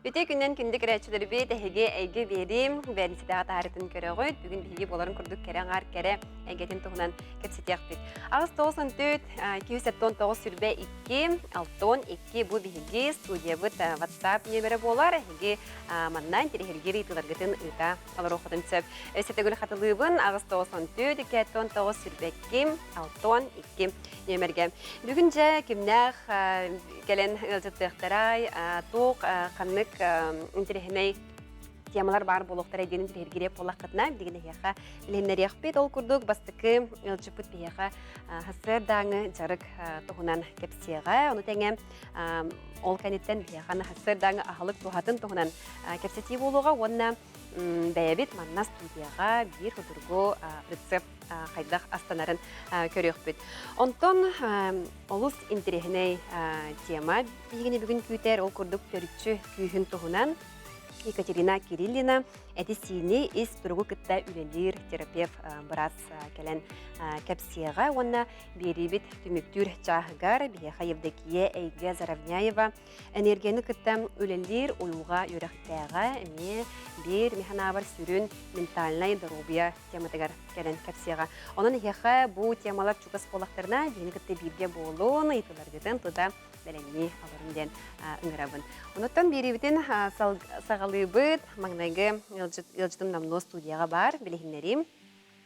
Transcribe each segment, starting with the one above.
Үтүө күннэн күндү көрөөччүлэрбит, эһиги эйгэ биэриим, бээнситэҕэ таһаарытын көрөҕүт. Бүгүн биһиги буоларын курдук кэрэ аҥаар кэрэ эйгэтин туһунан кэпсэтиэхпит. 894 279 22 62 бу биһиги студиябыт WhatsApp нүөмэрэ буолар. Эһиги манна интэриэһиргиир ыйытыыларгытын ыыта олоруоххутун сөп. Өссө төгүл хатылыыбын 894 279 22 62 нүөмэргэ. Бүгүн дьэ кимнээх кэлэн ыалдьыттыахтарай, туох ханнык интэриэһинэй темалар баар буолуохтара диэн интэриэһиргириэп буоллаххытына, билигин эһиэхэ билиһиннэриэхпит. Ол курдук бастакы ыалдьыппыт биһиэхэ сарсыардааҥы дьарык туһунан кэпсиэҕэ. Ону тэҥэ ол кэнниттэн биһиэхэ сарсыардааҥы аһылык туһатын туһунан кэпсэтии буолуоҕа уонна бэйэбит манна студияҕа биир судургу рецепт хайдах астанарын көрүөхпүт. Онтон олус интэриэһинэй тема биһигини бүгүн күүтэр, ол курдук төрүччү күүһүн туһунан Екатерина Кириллина эти-сиини ис туругу кытта үлэлиир терапевт быраас кэлэн кэпсиэҕэ уонна биэриибит түмүктүүр чааһыгар биһиэхэ Евдокия Эйгэ Заровняева Энергияны кытта үлэлиир уйулҕа үөрэхтээҕэ эмиэ биир механаабар сүрүн ментальнай доруобуйа тематыгар кэлэн кэпсиэҕэ. Онон эһиэхэ бу темалар чугас буоллахтарына, биһини кытта бииргэ буолуон, ыйытыыларгытын тута бэлэмнии олорун диэн ыҥырабын. Онуттан биэриибитин саҕалыыбыт. Маҥнайгы ыалдьытым номнуо студияҕа баар, билиһиннэриим.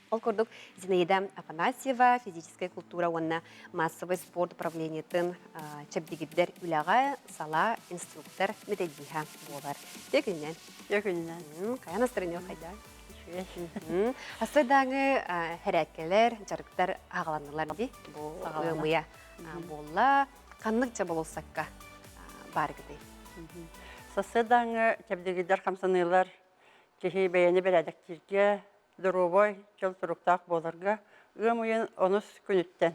Ол курдук Зинаида Афанасьева физическэй култуура уонна массовай спорт управлениетын чэбдигирдэр үлэҕэ салаа инструктор методиһа буолар. Үтүө күнүнэн. Үтүө күнүнэн. Хайа настроение хайда? Үчүгэй. Сарсыардааҥы хэрээккэлэр, дьарыктар аҕаланнылар дии. Бу ыамыйа буолла. Ханнык дьа болсакка баар гыдый? Сарсыардааҥы чэбдигирдэр хамсаныылар киһи бэйэни бэрээдэктииргэ, доруобай, чөл туруктаах буоларга ыам ыйын онус күнүттэн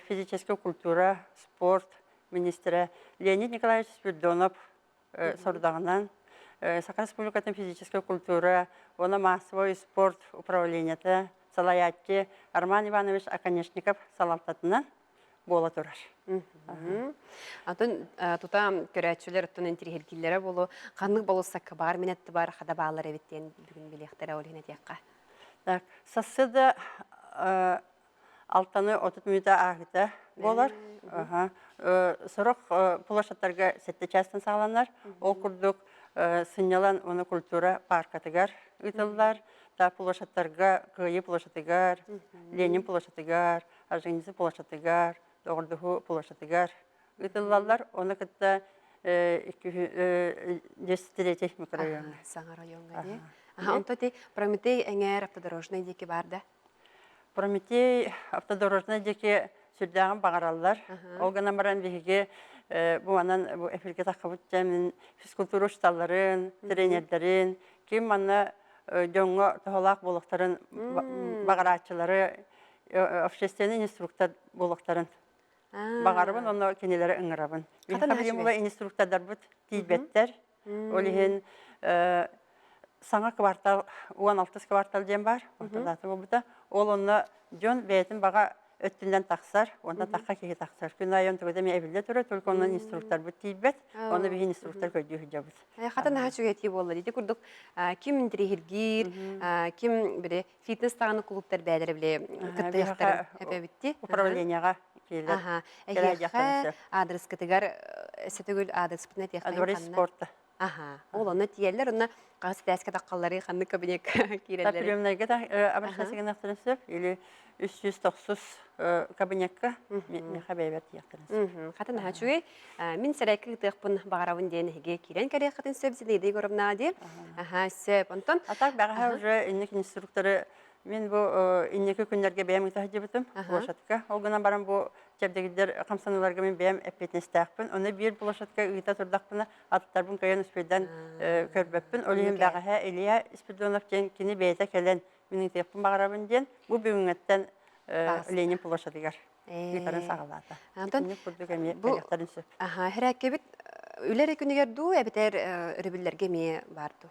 физическэй культура, спорт министрэ Леонид Николаевич Спирдонов сорудаҕынан Саха Республикатын физическэй культура уонна массовай спорт управлениета салайааччы Роман Иванович Оконешников салалтатынан буола турар. Атын тута көрөөччүлэр оттон интириэһиргииллэрэ буолуо. Ханнык болуссакка баар минэтти бар хада баалар эбит диэн бүгүн билиэхтэрэ ол иһин этиэххэ. Так, сарсыарда алтаны 30 мүнүүтэ ааһыыта буолар. Сорох площадьтарга сэттэ чаастан саҕаланар. Ол курдук сынньалаҥ уонна культура пааркатыгар ыытыллар. Та площадьтарга Кыайыы площадыгар, Ленин площадыгар, Орджоникидзе площадыгар, Доҕордоһуу площадыгар ыытыллаллар. Ону кытта десятилетий микрорайоҥҥа. Саҥа райоҥҥа дии. Онто ти Прометей эҥээр автодорожнай диэки бар да? Прометей автодорожнай диэки сүрдээҕин баҕараллар. Ол гынан баран биһиги бу манан бу эфиргэ таххабыт дьэ физкультура учууталларын, тренердэрин, ким манна дьоҥҥо туһалаах буолуохтарын баҕарааччылары общественный инструктор буолуохтарын баҕарабын онно кинилэри ыҥырабын. Биһиги инструктордарбыт тиийбэттэр. Ол иһин саҥа квартал 16 квартал диэн баар, ортолоото буолбута. Ол онно дьон бэйэтин баҕа өттүнэн тахсар, уонна тахха киһи тахсар. Күн аайы онтугуда эмиэ эбиллэ турар, только онон инструкторбыт тиийбэт, оны биһи инструктор көрдүү сылдьабыт. Хата наһаа үчүгэй этии буолла. Ити курдук ким интириэһиргиир, ким били фитнес даҕаны клубтар бээлэрэ били кыттыахтарын эбэбитти. Управлениеҕа киирэр. Эһиэхэ аадырыскытыгар өссө төгүл аадырыспытын этиэххэ Дворец спорта. Аха. Ол онно тиийэллэр, онно хаһыс этээскэ таххаллары, ханнык кабинекка киирэллэр? Приемнайга да обращаться гынахтарын сөп, или 390 кабинекка миэхэ бэйэбэр тиийэхтэрин сөп. Хата наһаа үчүгэй. Мин сэрээккэ ыытыахпын баҕарабын диэн эһиги киирэн кэлиэххитин сөп Зинаида Егоровна дии. Аха, сөп. Онтон А так бэҕэһээ уже инник инструкторы мин бу инники күннэргэ бэйэм ыыта сылдьыбытым площадка. Ол гынан баран бу чэбдигирдэр хамсаныыларга мин бэйэм эппиэтинэстээхпин. Онно биир площадка ыыта турдахпына аттарбын кыайан успейдан көрбөппүн. Ол иһин бэҕэһээ Илья Спиридонов диэн кини бэйэтэ кэлэн мин ыытыахпын баҕарабын диэн бу бүгүҥҥэттэн Ленин площадыгар ыытарын саҕалаата. Антон курдук эмиэ бу кэлиэхтэрин сөп. Аха, хэрээккэбит үлэ эрэ күнүгэр дуу, эбэтэр өрөбүллэргэ эмиэ баар дуу?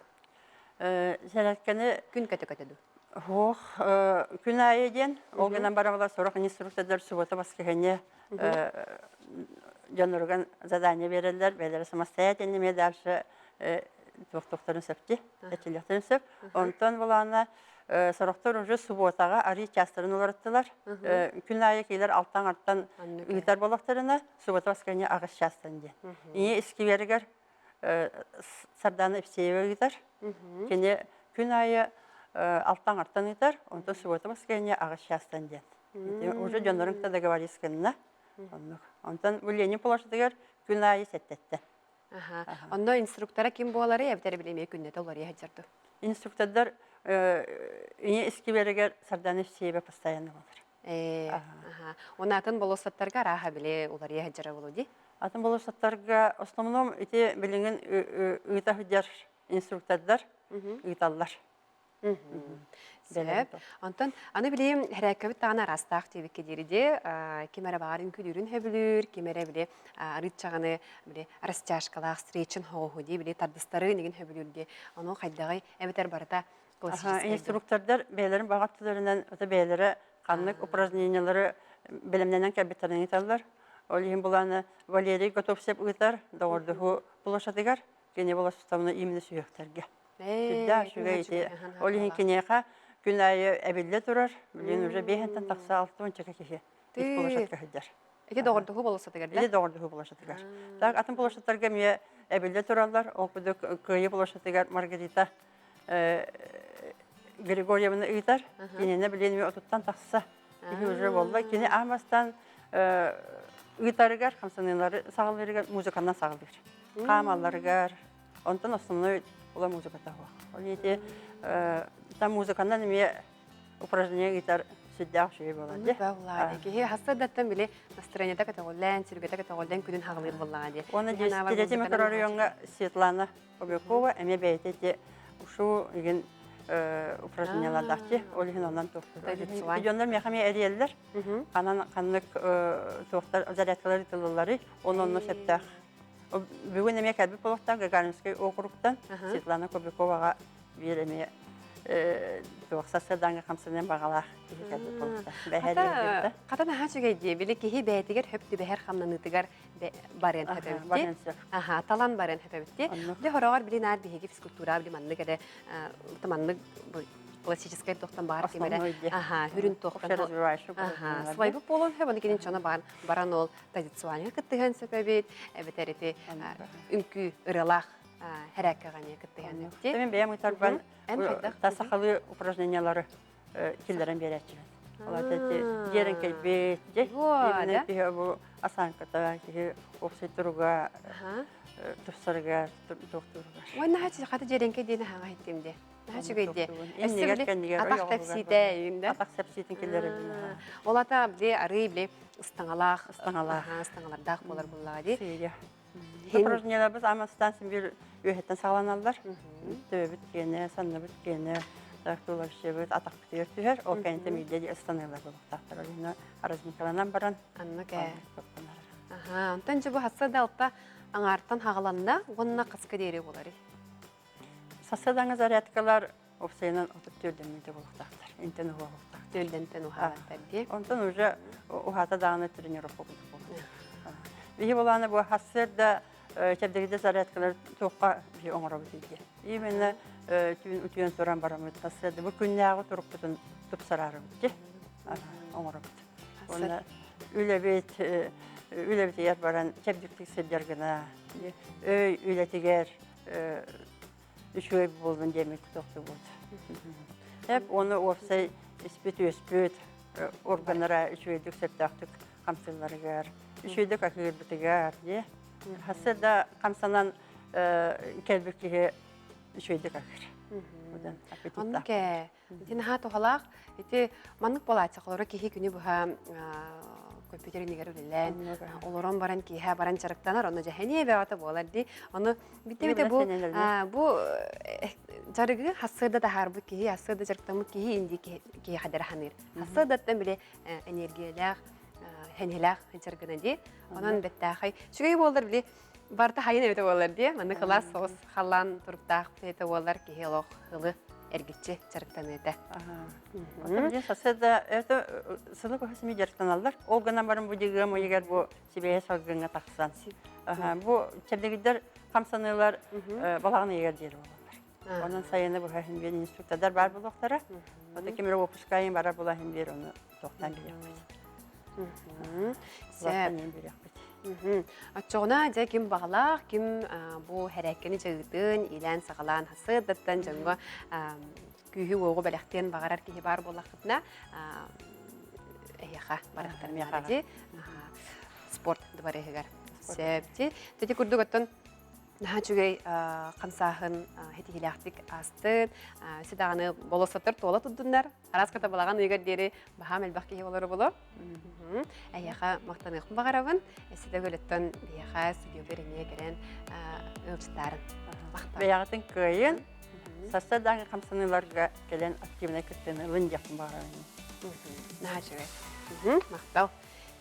Сэрээккэни Күн көтө-көтө дуу? Суох, күн аайы диэн, ол гынан баран сорох инструктордар суббота воскресенье. дьонноругар задание биэрэллэр, бэйэлэрэ самостоятельно эмиэ дальше туохтуохтарын сөп дии, этилиэхтэрин сөп. Онтон былаана сорохтор уже субуотаҕа арыы чаастарын уларыттылар. Күн аайы киилэр алтан-артан ыытар буоллахтарына, субуота воскресенье аҕыс чаастан диэн. Ийэ искибиэригэр Сардаана Евсеева ыытар. Кини күн аайы алтан-артан ыытар, онтон субуота воскресенье аҕыс чаастан диэн. Уже дьоннорун кытта договориться гынна. Оннук. Онтон бу Ленин площадыгар күн аайы сэттэтте. Онно инструктора ким буолары эбэтэр билимиэ күннэтэ уларыйа сылдьар дуу? Инструктордар ийэ искибиэригэр Сардаана Евсеева постоянно буолар. Уонна атын болуоссаттарга арааһа били уларыйа сылдьара буолуо дии? Атын болуоссаттарга основном ити билигин ыыта сылдьар инструктордар ыыталлар. Сөп. Онтон аны билим хэрээккэбит даҕаны араастаах диэбиккэ диэри дии ким эрэ баҕар үҥкүүлүүрүн сөбүлүүр, ким эрэ били арыыччаҕаны били растяжкалаах стретчин хоҕуһу дии били тардыстары инигин сөбүлүүр дии. Ону хайдаҕый эбэтэр барыта классическай Инструктордар бэйэлэрин баҕа өттүлэринэн ото бэйэлэрэ ханнык упражнениелары бэлэмнэнэн кэлбиттэрин ыыталлар. Ол иһин булааны Валерий Готовцев ыытар доҕордоһуу площадыгар кини болосуставна именно сүһүөхтэргэ. Сүрдээх үчүгэй ити. Ол иһин киниэхэ күн аайы эбиллэ турар. Билигин уже биэһинтэн тахса алтыончака киһи ис площадка сылдьар. Ити доҕордоһуу болуоссатыгар да? Ити доҕордоһуу площадыгар. Так атын площадтарга эмиэ эбиллэ тураллар. Ол курдук Кыайыы площадыгар Маргарита Григорьевна ыытар. Кинини билигин эмиэ отуттан тахса киһи уже буолла. Кини аан бастаан ыытарыгар, хамсаныылары саҕалыырыгар музыканан саҕалыыр. Хаамалларыгар, Онтон основной ула музыката суох. Ол ити там музыканан эмиэ упражнение ыытар сүрдээх үчүгэй буолар дии. Баҕалаа киһи хассардаттан били настроениета көтөҕүллэн, сүргэтэ көтөҕүллэн күнүн хаҕылыыр буоллаҕа дии. Уонна Третий микрорайоҥҥа Светлана Обякова эмиэ бэйэтэ ити ушу игин упражнениялардаахчы. Ол иһин онон туохтур. Дьоннор миэхэ эмиэ эрийэллэр. Ханан ханнык туохтар зарядкалар ыытыллалларый, онно онно сөптөөх Бүгүн эмиэ кэлбит буолуохтаах Гагаринскай округтан Светлана Кобяковаҕа биир эмиэ туох сарсыардааҥҥы хамсаныан баҕалаах киһи кэлбит буолуохтаах. Бэһэр Хата наһаа үчүгэй дии. Били киһи бэйэтигэр хөп түбэһэр хамнаныытыгар барыан хөпөбүт Аха, талан барыан хөпөбүт Дьэ хороҕор били наар биһиги физкультура били маннык эрэ маннык классическай туохтан баар ким эрэ аха хүрүн туохтан аха свайбы буолуон хөп аны кинин чона баран ол традиционнай кыттыһан сөп эбит, эбэтэр ити үҥкүү ырыалаах хэрээккэҕэ эмиэ кыттыһан эбит. Мен бэйэм ыытарбан сахалыы упражнениялары киллэрэн биэрээччибин. Олата дьиэрэн кэлбит, дьэ, киһи бу осанката, киһи уопсай туруга тупсарыгар, туохтууругар. Уонна хата дьиэрэнкэй диэни хаҥа иттим дии. Наһаа үчүгэй дии. Өссө били атах тэпсиитэ үүндэ. Атах тэпсиитин киллэрэбин. Ол ата били арыы били ыстаҥалаах ыстаҥалаах ыстаҥалардаах буолар буоллаҕа дии. Сыыйа. Упражненияларбыт амастан син бир үөһэттэн саҕаланаллар. Төбөбүт киэнэ, санныбыт киэнэ, туловищебыт атахпытыгар түһэр. Ол кэнниттэн миирдэ дии ыстаныылар буолуохтаахтар. Ол иһин разминкаланан баран. Аннык ээ. Аха, онтон дьэ бу хасса да алта аҥаартан хаҕаланна уонна хаска диэри буоларый? Сарсыардаҥҥы зарядкалар уопсайынан 34 мүнүүтэ буолуохтаахтар. Интэн уһуохтаах. Түөлдэнтэн уһаабаттар дии. Онтон уже уһаата даҕаны тренировка курдук буолар. Биһи булааны бу сарсыарда чэбдигирдэ зарядкалар туохха биһи оҥоробут дии. Именно түүн утуйан туран бараммыт сарсыарда бу күннээҕи турукпутун тупсараарыбыт дии оҥоробут. Уонна үлэбит үлэбитигэр баран чэбдиктик сылдьар гына өй үлэтигэр үчүгэй буоллун диэммит тохтубут. Эп уонна уопсай испит-үөспүт органнара үчүгэйдик сөптөөхтүк хамсыылларыгар, үчүгэйдик аһыырбытыгар дии. Хасса да хамсанан кэлбит киһи үчүгэйдик аһыыр. Оннук ээ. Ити наһаа туһалаах. Ити маннык буолааччы холоро киһи күнү быһа компьютер иннигэр үлэлээн, олорон баран киэһэ баран дьарыктанар, онно дьэһэниэ бөҕөтө буолар дии. Ону битэ-битэ бу бу дьарыгы хассыарда таһаарбыт киһи, хассыарда дьарыктаммыт киһи инди киһиэхэ дэрэ ханыыр. Хассыардаттан били энергиялээх, хэнһэлээх дьарыгына дии. Онон бэттээхэй. Үчүгэй буоллар били барыта хайын эбитэ буоллар дии. Маннык кылаас соҕус халлаан туруктаах бэйэтэ буоллар киһи олох ылы. эргиччи дьарыктаныа этэ. Сарсыарда это сылы быһа сими дьарыктаналлар. Ол гынан баран бу ыам ыйыгар бу сибиэһэ салгыҥҥа тахсан. Бу чэбдигирдэр хамсаныылар балаҕан ыйыгар диэри буолаллар. Онон сайыны быһа иһин биэр инструктордар баар буолуохтара. Ото ким эрэ уоппускайын барар була иһин биэр ону туохтаан билиэхпит. Билиэхпит. Оччоҕуна дьэ ким баҕалаах, ким бу хэрээккэни дьайыытын, иилээн-саҕалаан хасыардаттан дьоҥҥо күүһү-уоҕу бэлэхтиэн баҕарар киһи баар буоллаххытына, эһиэхэ барыахтарын дии спорт дыбарыһыгар. Сөп дии. Ити курдук оттон наһаа үчүгэй хамсааһын ситиһиилээхтик аастын. Өссө даҕаны болуоссаттар туола турдуннар. Араас ката балаҕан ыйыгар диэри баһаам элбэх киһи олоро боло. Эһиэхэ махтаныахпын баҕарабын. Өссө да көлөттөн биһиэхэ студиябар эмиэ кэлэн ыалдьыттаарын. Бэйэҕитин кыайын, сарсыардааҥы хамсаныыларга кэлэн активнай кыттыыны ылын диэхпин баҕарабын. Наһаа үчүгэй. Махтал.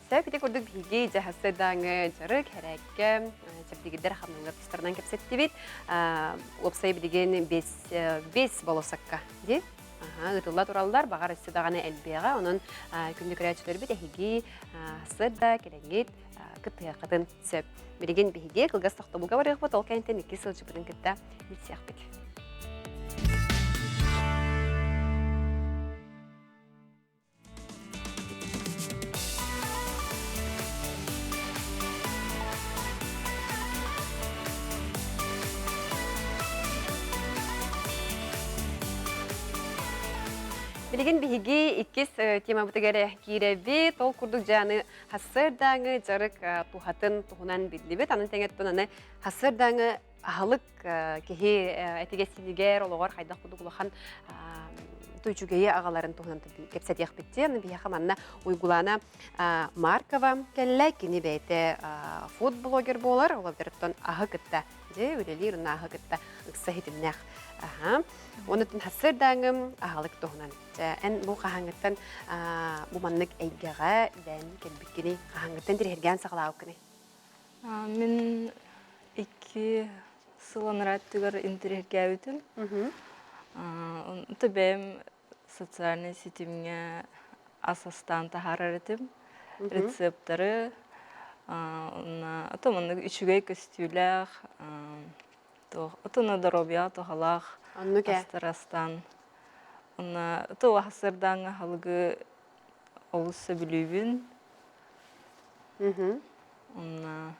Сөп ити курдук биһиги дьэ сарсыардааҥы дьарык, хэрээккэ, чэбдигирдэр хамныылар тустарынан кэпсэттибит. Уопсай билигин бес болосакка дии ыытылла тураллар, баҕар өссө даҕаны элбиэҕэ. Онон күндү көрөөччүлэрбит эһиги сырда кэлэҥҥит кыттыһыаххытын сөп. Билигин биһиги кылгас тохтобулга барыахпыт, ол кэнниттэн икки сылдьыбытын кытта билсиэхпит. Билигин биһиги иккис темабытыгар киирэбит. Ол курдук дьааны хассыардааҥы дьарык туһатын туһунан биллибит. Аны тэҥэттэн аны хассыардааҥы аһылык киһи этигэ-сиинигэр, олоҕор хайдах курдук улахан үчүгэйи аҕаларын туһунан кэпсэтиэхпит диэн биһиэхэ манна Уйгулаана Маркова кэллэ. Кини бэйэтэ фуд-блогер буолар, олордоруттан аһы кытта дьэ үлэлиир, уонна аһы кытта ыкса ситимнээх. Онутун хассырдааҥым аһылык туһунан. Эн бу хаһааҥҥыттан бу маннык эйгэҕэ үлээн кэлбиккиний, хаһааҥҥыттан тириһиргээн саҕалаабыккыный? Мин икки сыл анараа өттүгэр интэриэһиргээбитим. Онто бэйэм социальнай ситимҥэ ас астаан таһаарар этим. Рецептары, уонна ото маннык үчүгэй көстүүлээх, отоно доруобуйаҕа туһалаах астары астаан. Уонна ото сырдааҥҥа аһылыгы олус сөбүлүүбүн. Уонна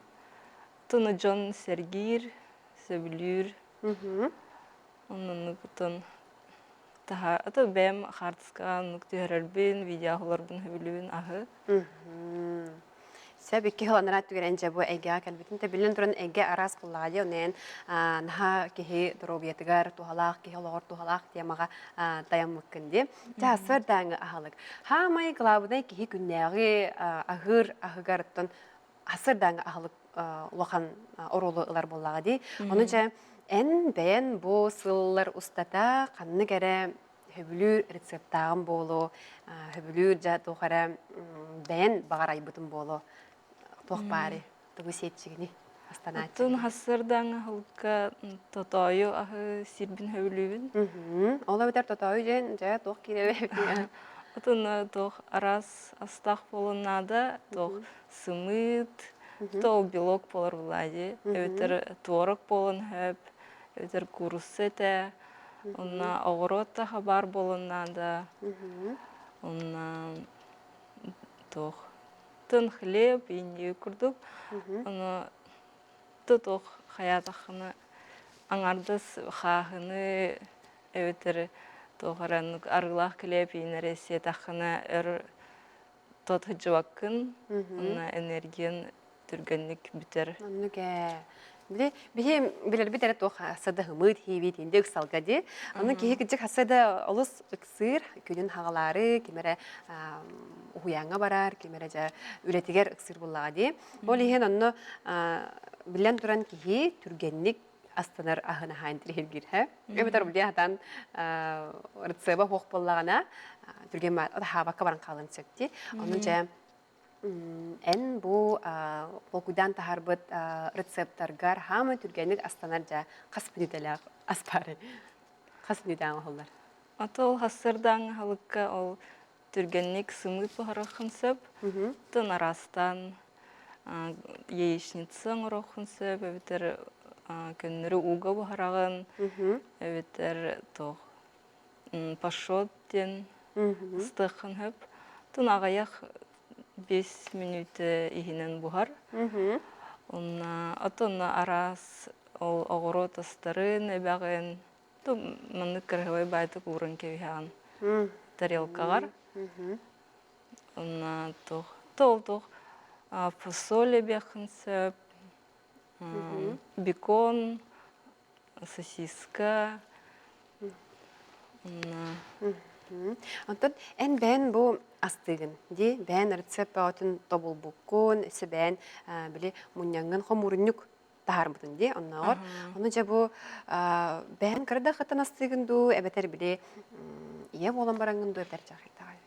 туну дьон сэргиир, сөбүлүүр. Оннугутун таһа ото бэйэм хаартыскаҕа оннук түһэрэрбин, видеоһолорбун сөбүлүүбүн аһы. Сөп икки сыл анараа өттүгэр дьэ бу эйгэҕэ кэлбитин да биллэн туран эйгэ араас буоллаҕа дии онон наһаа киһи доруобуйатыгар туһалаах киһи олоҕор туһалаах темаҕа тайаммыккын дии. Дьэ сарсыардааҥы аһылык. Хаамай кылаабынай киһи күннээҕи аһыыр аһыгар оттон сарсыардааҥы аһылык улахан оруолу ылар буоллаҕа дии. Ону дьэ эн бэйэн бу сыллар устата ханнык эрэ сөбүлүүр рецептааҕым буолуо, сөбүлүүр дьэ туох эрэ бэйэн баҕар айбытым буолуо. Туох баарый? Тугу сиэччигиний? Оттон Астанааччыгыный? хассырдаҥ аһылыкка тотоойу аһы сиирбин сөбүлүүбүн. Ол эбэтэр тотоойу диэн дьэ туох киирэр Отон туох араас астаах буолуон наада, туох сымыыт, то белок буолар буолаа дии, эбэтэр творог буолуон сөп, эбэтэр куурусса этэ, Онно оҕуруот да хабаар буолуон наада. Онно туох тын хлеб, инньэ курдук. Ону туох хайаатаххына аҥардас хааһыны эбэтэр туох эрэ арыылаах килиэп иинэри сиэтэххинэ өр тот сылдьыбаккын уонна энергиян түргэнник бүтэр. Оннук ээ. Били биһи билэрбит эрэ туох хасса да һымыт хиибит инде ыксалга ди. Ону киһи кыдьык хасса да олус ыксыыр, күнүн хаҕалаары, ким эрэ уһуйааҥҥа барар, ким эрэ дьэ үлэтигэр ыксыыр буллаҕа ди. Ол иһин онно билэн туран киһи түргэнник астанар аһын аһаан тириһиргир һэ. Эбэтэр билиэ хатан рецеба хуох буоллаҕына түргэн хаабакка баран хаалан сөп ди. Ону дьэ Эн бу толкуйдаан таһаарбыт рецептаргар хаамай түргэнник астанар дьэ хас мүнүүтэлээх ас баарый? Хас мүнүүтэҕэ оҥоһуллар? Ата ол хассырдааҥҥы аһылыкка ол түргэнник сымыыт буһарыаххын сөп. Тын араастаан яичница оҥоруоххун сөп эбэтэр көннөрү ууга буһараҕын эбэтэр туох пашот диэн ыстыаххын сөп. Тын аҕыйах 5 мүнүүтэ иһинэн буһар. Онно отонно араас ол оҕуруот астарын эбэҕин маннык кыраһыабай баайтык ууран кэбиһэҕин тарелкаҕар. Онно туох ол туох фасоль эбиэххин сөп, бекон, сосиска. Онтон эн бэйэн бу астыыгын дии бэйэн рецепт бөҕөтүн тобулбуккун, өссө бэйэн били мунньаҥҥын хомуурунньук таһаарбытын дии оннооҕор. Ону дьэ бу бэйэн кыра да хаттан астыыгын дуу, эбэтэр били ийэ буолан бараҥҥын дуу эбэтэр дьахайдаҕай.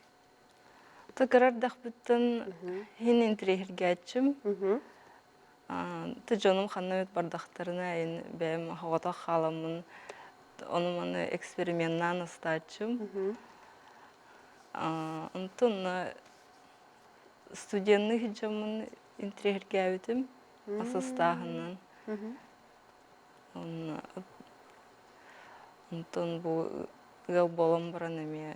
Кыра эрдэхпиттэн иһин интириэһиргээччим. Ты дьонум ханна эмит бардахтарына ин бэйэм оҕотох хааламмын ону-маны эксперименнаан астааччым. Онтон студенныы сылдьаммын интириэһиргээбитим ас астааһынынан. Онтон бу ыал буолан баран эмиэ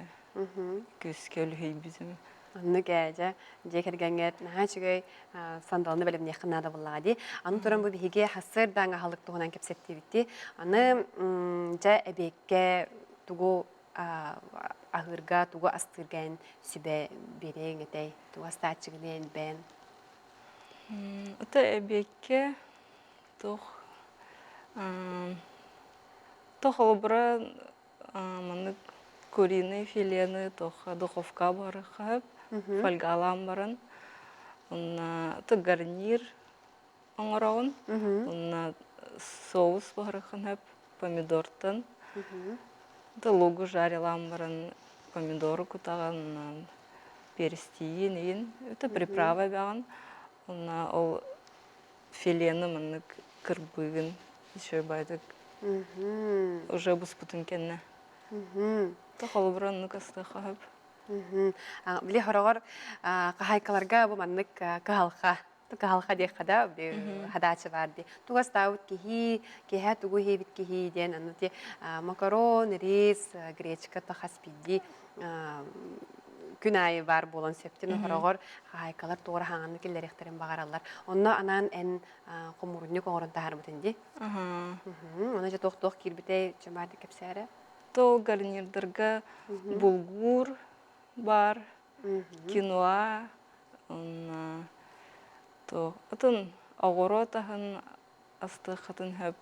күүскэ үлүһүйбүтүм. Оннук ээ, дьэ, дьиэ кэргэҥҥэр наһаа үчүгэй сандалыны бэлэмниэххин наада буоллаҕа дии. Аны туран бу биһиги сарсыардааҥы аһылык туһунан кэпсэттибит. Аны дьэ эбиэккэ тугу аһыырга, тугу астыырга эн сүбэ биэриэҥ этэй? Тугу астааччыгын эн бэйэн? Ото эбиэккэ туох то холобура маннык куриный филены туох духовка барыххап фольгалаан баран онно то гарнир оҥороҕун онно соус буһарыххын помидортан то лугу жарилаан баран помидору кутаҕын перестиин иин это приправа эбэҕин онно ол филены маннык кырбыыгын еще баайдык уже буспутун кэннэ то холобура оннук астыахха сөп. Били хороҕор хаһаайкаларга бу маннык кыһалҕа кыһалҕа диэххэ да хадаачы баар дии тугу астаабыт киһи киэһэ тугу иһиэбит киһи диэн аны ти макарон рис гречка то хас биирдии күн аайы баар буолан сөптүн хороҕор хаһаайкалар туора хаҥаны киллэриэхтэрин баҕараллар онно анаан эн хомуурунньук оҥорон таһаарбытын дии Ону дьэ туох-туох киирбитэй чымааты кэпсээрэ То гарнирдарга булгур баар, киноа, уонна туох атын оҕуруот аһын астыаххытын сөп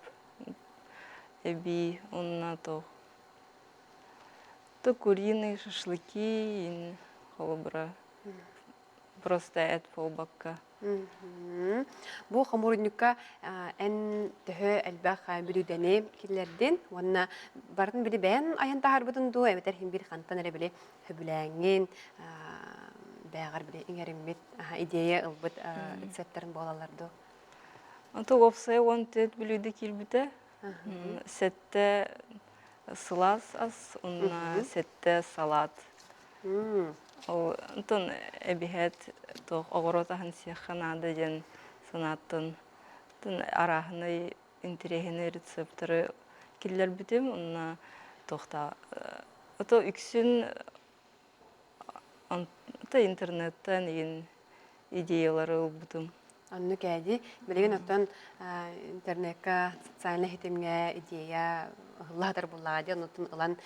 эбии уонна туох то куриные шашлыки холобура просто эт буолбакка. Бу хомуурунньукка эн төһө элбэх бүлүүдэни киллэрдин уонна барытын били бэйэн айан таһаарбытын дуу эбэтэр иһин биир хантан эрэ били сөбүлээҥҥин бэйэҕэр били иҥэриммит идея ылбыт рецептэрин буолаллар дуу? Онто уопсайа 14 бүлүүдэ киирбитэ. Сэттэ сылаас ас уонна сэттэ салат. Ол онтон эбиһээт туох оҕуруот аһын сиэххэ наада диэн санааттан арааһынай интэриэһинэй рецепторы киллэрбитим уонна туохта ото үксүн ото интернеттэн игин идеялары ылбытым. Оннук ээ дии. Билигин оттон интернекка социальнай ситимҥэ идея ыһыллаатар буллаҕа дии. Оннуттан ылан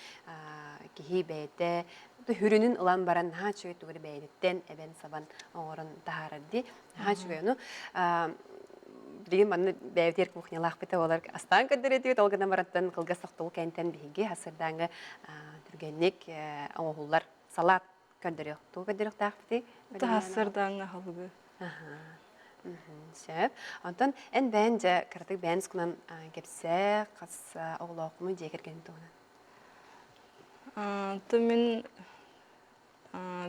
киһи бэйэтэ хүрүнүн ылан баран наһаа үчүгэй тугу эрэ бэйэтиттэн эбэн-сабан оҥорон таһаарар дии. Наһаа үчүгэй. Ону билигин манна бэйэбитигэр кухнялаахпыт буолар астаан көрдөрөтүбүт. Ол гынан барантан кылгас тохтобул кэнтэн биһиги сарсыардааҥҥы түргэнник оҥоһуллар салат көрдөрүөх. Тугу көрдөрүөхтээхпитий? Сарсыардааҥҥы аһылыгы. Сөп. Онтон эн бэйэн дьэ кыратык бэйэн тускунан кэпсээ, хас оҕолооххунуй дьиэ кэргэнин туһунан? То мин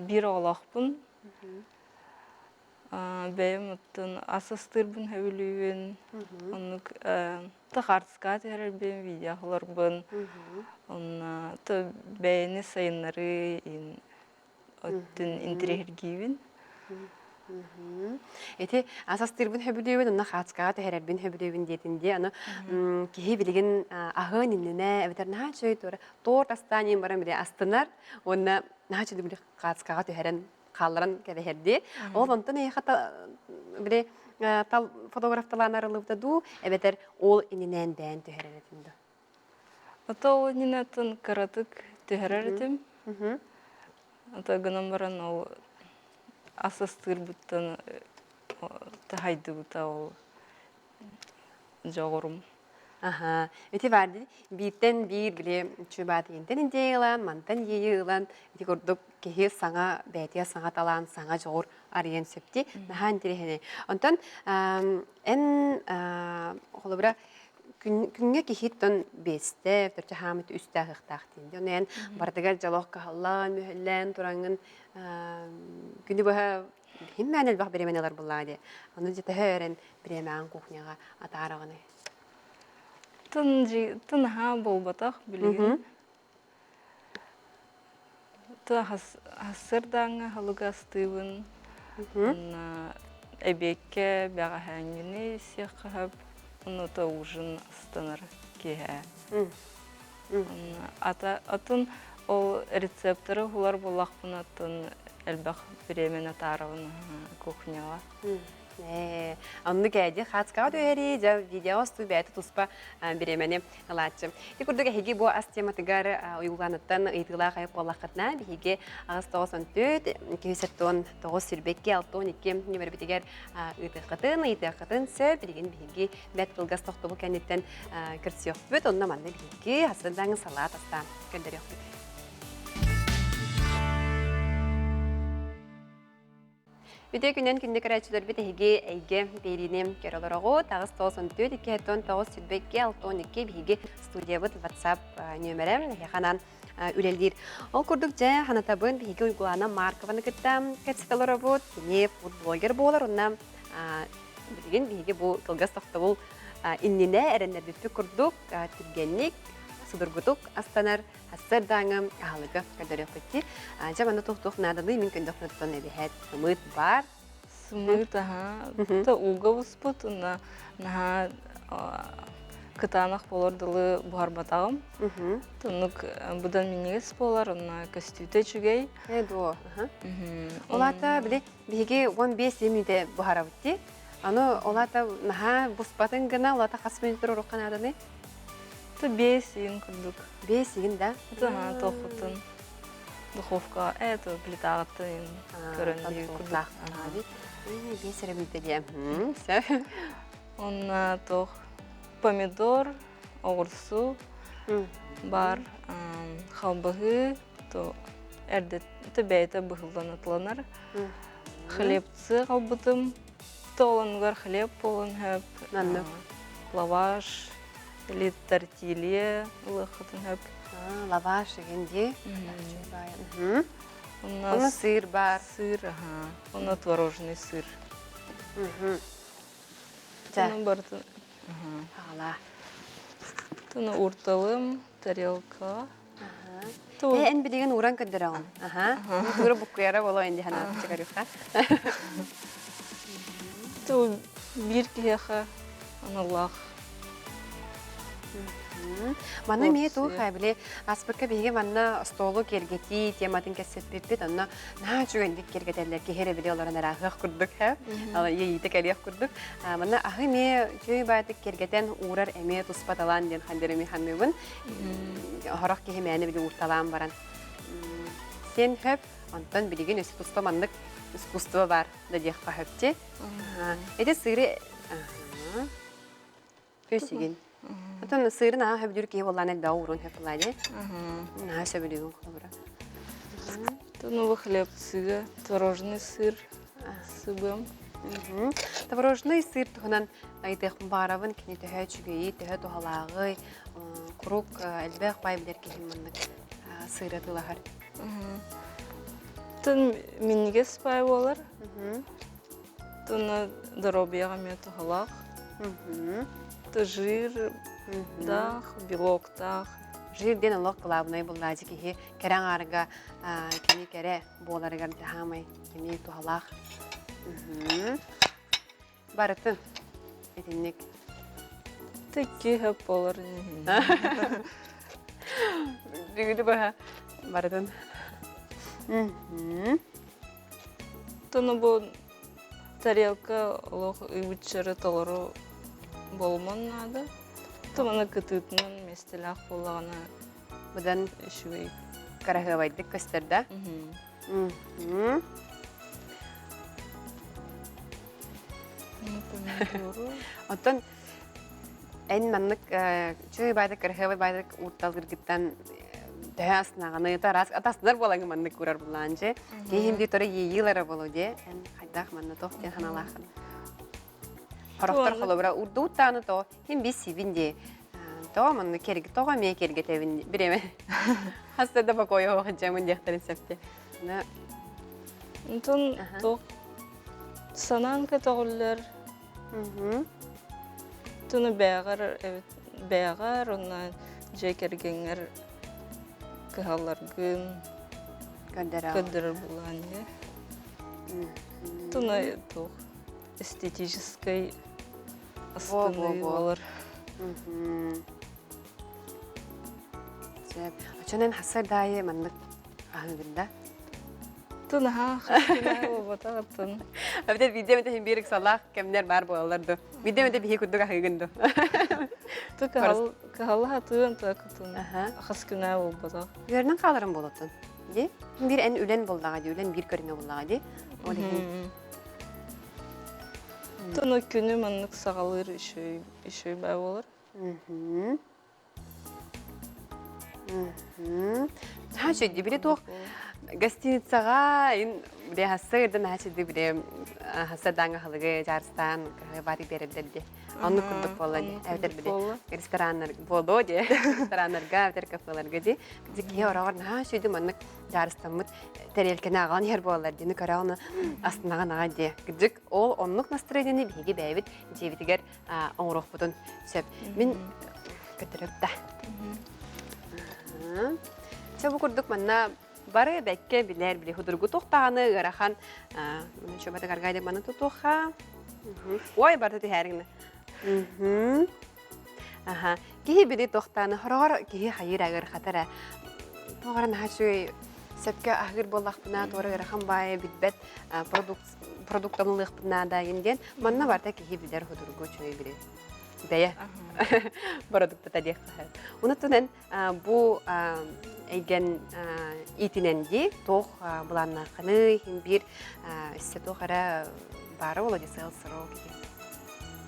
биир оҕолоохпун. Бэйэм оттон ас астыырбын сөбүлүүбүн. Оннук то хаартыскаҕа түһэрэрбин, видео оҕолорбун. Онно то бэйэни сайыннарыы оттон интэриэһиргиибин. Ити ас астыырбын сөбүлүүбүн, онно хаацкаҕа түһэрэрбин сөбүлүүбүн диэтин дии. Аны киһи билигин аһыан иннинэ эбэтэр наһаа үчүгэй туора торт астаан иһин баран били астынар уонна наһаа үчүгэй били хаацкаҕа түһэрэн хаалларан кэбиһэрдии. Ол онтон эйиэхэ били тал фотографталаан арыллыбыта дуу, эбэтэр ол ининээн бэйэн түһэрэр этин дуу? Ото ол иннинэ атын кыратык түһэрэр этим. Ото гынан баран ол ас астыырбыттан таһайдыбыта ол дьоҕурум. Аха, ити баар дии. Бииртэн биир били чубаатыйынтан идея ылан, мантан иэйии ылан, ити курдук киһи саҥа бэйэтигэр саҥа талаан, саҥа дьоҕур арыйан сөп дии. Наһаа интэриэһинэй. Онтон эн холобура күҥҥэ киһиттэн биэстэ, төрчө хаамыт үстэ аһыахтаах диэн. Дьон эн барытыгар дьолох кыһаллаан, мүһэллээн тураҥҥын күнү быһа Иһин элбэх бириэмэни ылар буоллаҕа дии. Ону дьэ төһө өрөн бириэмэҕин кухняҕа атаараҕыный? Тын наһаа буолбатах билигин. Ты хассырдааҥҥа халыга астыыбын. Эбиэккэ бэҕэһээҥҥини сиэххэ сөп. Онно то ужин астанар киэһэ. Ата атын ол рецепторы булар буоллахпына атын элбэх бириэмэни атаарабын кухняҕа. Ээ, оннук ээди хаацкаҕа түһэрии, дьэ видео устуу бэйэтэ туспа бириэмэни ылааччы. Ити курдук эһиги бу ас тематыгар уйулҕаныттан ыйытыылаах айык буоллаххытына, биһиги 894 279 22 62 нөмөрбүтүгэр ыытыаххытын, ыйытыаххытын сөп. Билигин биһиги бэрт кылгас тохтобул кэнниттэн көрсүөхпүт. Онно манна биһиги хасырдаҥы салаат астаан көрдөрүөхпүт. Үтүө күнэн күндү көрөөччүлэрбит эһиги эйгэ биэриини көрө олороҕут. 894 209 22 62 биһиги студиябыт WhatsApp нүөмэрэ эһиэхэ анаан үлэлиир. Ол курдук дьэ ханатабын биһиги Уйгулаана Маркованы кытта кэпсэтэ олоробут. Кини фудблогер буолар уонна билигин биһиги бу кылгас тохтобул иннинэ эрэннэрбиппит курдук түргэнник, судургутук астанар сарсыардааҥы аһылыгы көрдөрүөхпүт дии. Дьэ манна туох-туох нааданый мин көрдөхпүнэ эбиһээт сымыыт баар. Сымыыт аһа то ууга буспут уонна наһаа кытаанах буолар дылы буһарбатаҕым. Туннук быдан минньигэс буолар, уонна көстүүтэ үчүгэй. Ээ дуо. Ол аата били биһиги 15 мүнүүтэ буһарабыт дии. Аны ол аата наһаа буспатын гына, ол аата хас мүнүүтэ туруорукка нааданый? То 5 иин курдук. 5 иин да? Аха, тоохутун духовка это плитаҕыттан көрөн биир курдук. Биэс эрэ мүнүүтэ диэн. Сөп. Онна туох помидор, оҕурсу бар, халбаһыы, то эрдэ бэйэтэ быһыллан атыланар. Хлебцы халбытым, тоолонугар хлеб буолан хөп, лаваш, или тортилья ылыаххытын хөп. Лаваш деген дии. Онно сыр бар. Сыр, аха. Онно творожный сыр. Туну барытын. Аҕала. Туну урталым, тарелка. Э, эн билигин ууран көрдөрөҕүн. Аха. Тура буккуйара боло инди ханаат чыгарыха. Ту биир киһиэхэ аналлаах. Маны эмиэ туох били аспыкка биһиги манна остуолу киэргэтии тематын кэпсэппиппит онно наһаа үчүгэйдик киэргэтэллэр киһи эрэ били олорон эрэ курдук иэйиитэ кэлиэх курдук манна аһы эмиэ үчүгэй баайдык киэргэтэн уурар эмиэ туспа талаан диэн хандыр эмиэ саныыбын Хорох киһи мээнэ били уурталаан баран сиэн хөп онтон билигин өссө туспа маннык искусство бар да диэххэ хөпчи ити сыыры Көсүгүн. Отон сыырын аһа сөбүлүүр киһи буоллаан элбэҕи ууруон сөп буоллаа дии. Наһаа сөбүлүүгүн холобура. Новый хлеб сыра, творожный сыр сыбым. Творожный сыр туһунан ыйытыахпын баҕарабын. Кини төһө үчүгэйий, төһө туһалааҕый, куруук элбэх баай билэр киһи маннык сыыры атыылаһар. Тын минньигэс баай буолар. Туна доруобуйаҕа эмиэ туһалаах. Жирдаах, белоктаах. Жир диэн олох главнай буллаачы киһи кэрэ аҥаарга кини кэрэ буоларыгар хаамай кини туһалаах. Барытын итинник. Тикки хөп болар Бүгүнү быһа барытын. Тону бу тарелка олох ыйбытчары толору болмон наада. Туманы кытыытынан миэстэлээх буоллаҕына Быдан үчүгэй. Кыраһыабайдык көстөр да? Оттон эн маннык чуй байдык кыраһыабай байдык уурталгыргыттан төһө астынаҕыный араас атастынар буолаҥ маннык курар булаан же киһим ди торо иэйиилара болу де эн хайдах манна тох диэн ханалаахын Хорохтор холобура урдууттааны то хим би сибин ди тоҕо манна керг тоҕо эмиэ кергетэбин биреме хаста да покойо ходжамын диэхтэрин сөпте на Онтон туох санаан көтөҕүллэр туну бээҕэр эбит бээҕэр уонна дьиэ кэргэҥҥэр кыһалларгын көрдөрөр булаан дии туну туох эстетическай астыныы буолар. Сөп. Очонен хасар даайы маннык аһыыгын да? Тын аһаа хастына буолбатаҕыттын. Эбэтэр биирдэ эмэтэ иһин биир ыксалаах кэмнэр баар буолаллар ду. Биирдэ эмэтэ биһи курдук аһыыгын ду. Ты кыһалла хатыын тыакытын хас күнэ буолбатах. Үөрэнэн хааларым буолуттун. Ди? Биир эн үлэн буоллаҕа ди, үлэн биир көрүҥэ буоллаҕа ди. Ол иһин Тону күнү маннык саҕалыыр үчүгэй үчүгэй баа буолар. Наһаа үчүгэй били туох гостиницаҕа ин били хассыырда наһаа үчүгэй били хассырдааҥҥа аһылыгы дьаарыстаан баары биэрэллэр дии. Оннук курдук буолла дии. Эбэтэр били рестораннар буолуо дии. Рестораннарга эбэтэр кафеларга дии. Киһи ороҕор наһаа үчүгэй маннык дьаарыстаммыт тэриэлкэни аҕалан иһэр буолаллар диэни көрөҕүн астынаҕын аҕай дии. Кырдьык, ол оннук настроениены биһиги бэйэбит дьиэбитигэр оҥоруохпутун сөп. Мин көтөрөм да. Чэ бу курдук манна бары бэккэ билэр били худургу туохтаҕаны ыарахан чөбөтө маны тутуохха. Ой барда түһээригинэ. Аха. Киһи били туохтааны хороҕор киһи хайыыр ыарахатара. Тоҕора наһаа үчүгэй сөпкө аһыыр буоллахпына туора ыарахан баайы билбэт продукт продуктан ылыахпын наада диэн манна барда киһи билэр худургу үчүгэй били бэйэ продуктата диэх хаһан. Онутунан бу эйгэн иитинэн дии туох былааннааххыный иһин биир өссө туох эрэ баара буолуо дии сыал сорок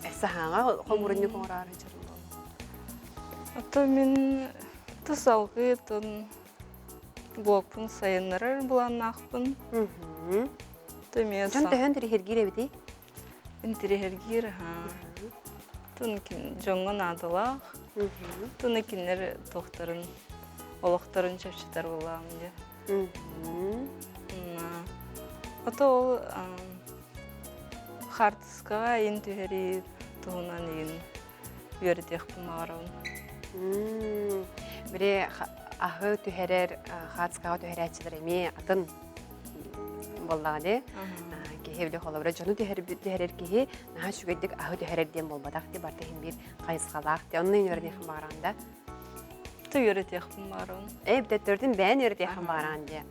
өссө хаҥа хомурунньук оҥороору дьон Ото мин тус алгыы тун блогпун сайыннарар былааннаахпын. Дьон төһөн тириһиргиир эбитий? Интириһиргиир аһаа. Тун дьоҥҥо наадалаах. Туну кинилэр туохтарын олохторун чэпчэтэр буоллаҕым дии. Ото ол хаартыскаҕа иин түһэрии туһунан иин үөрэтиэхпин баҕарабын. Били аһы түһэрэр, хаартыскаҕа түһэрээччилэр эмиэ атын буоллаҕа дии. Киһи били холобура дьону түһэрэр киһи наһаа үчүгэйдик аһы түһэрэр диэн буолбатах дии барыта иһин биир хайысхалаах дии. Онно үөрэтиэххин баҕараҕын да? Ты үөрэтиэхпин баҕарабын. Ээ, бүтөттөрдүн бэйэн үөрэтиэххин баҕараҕын дии.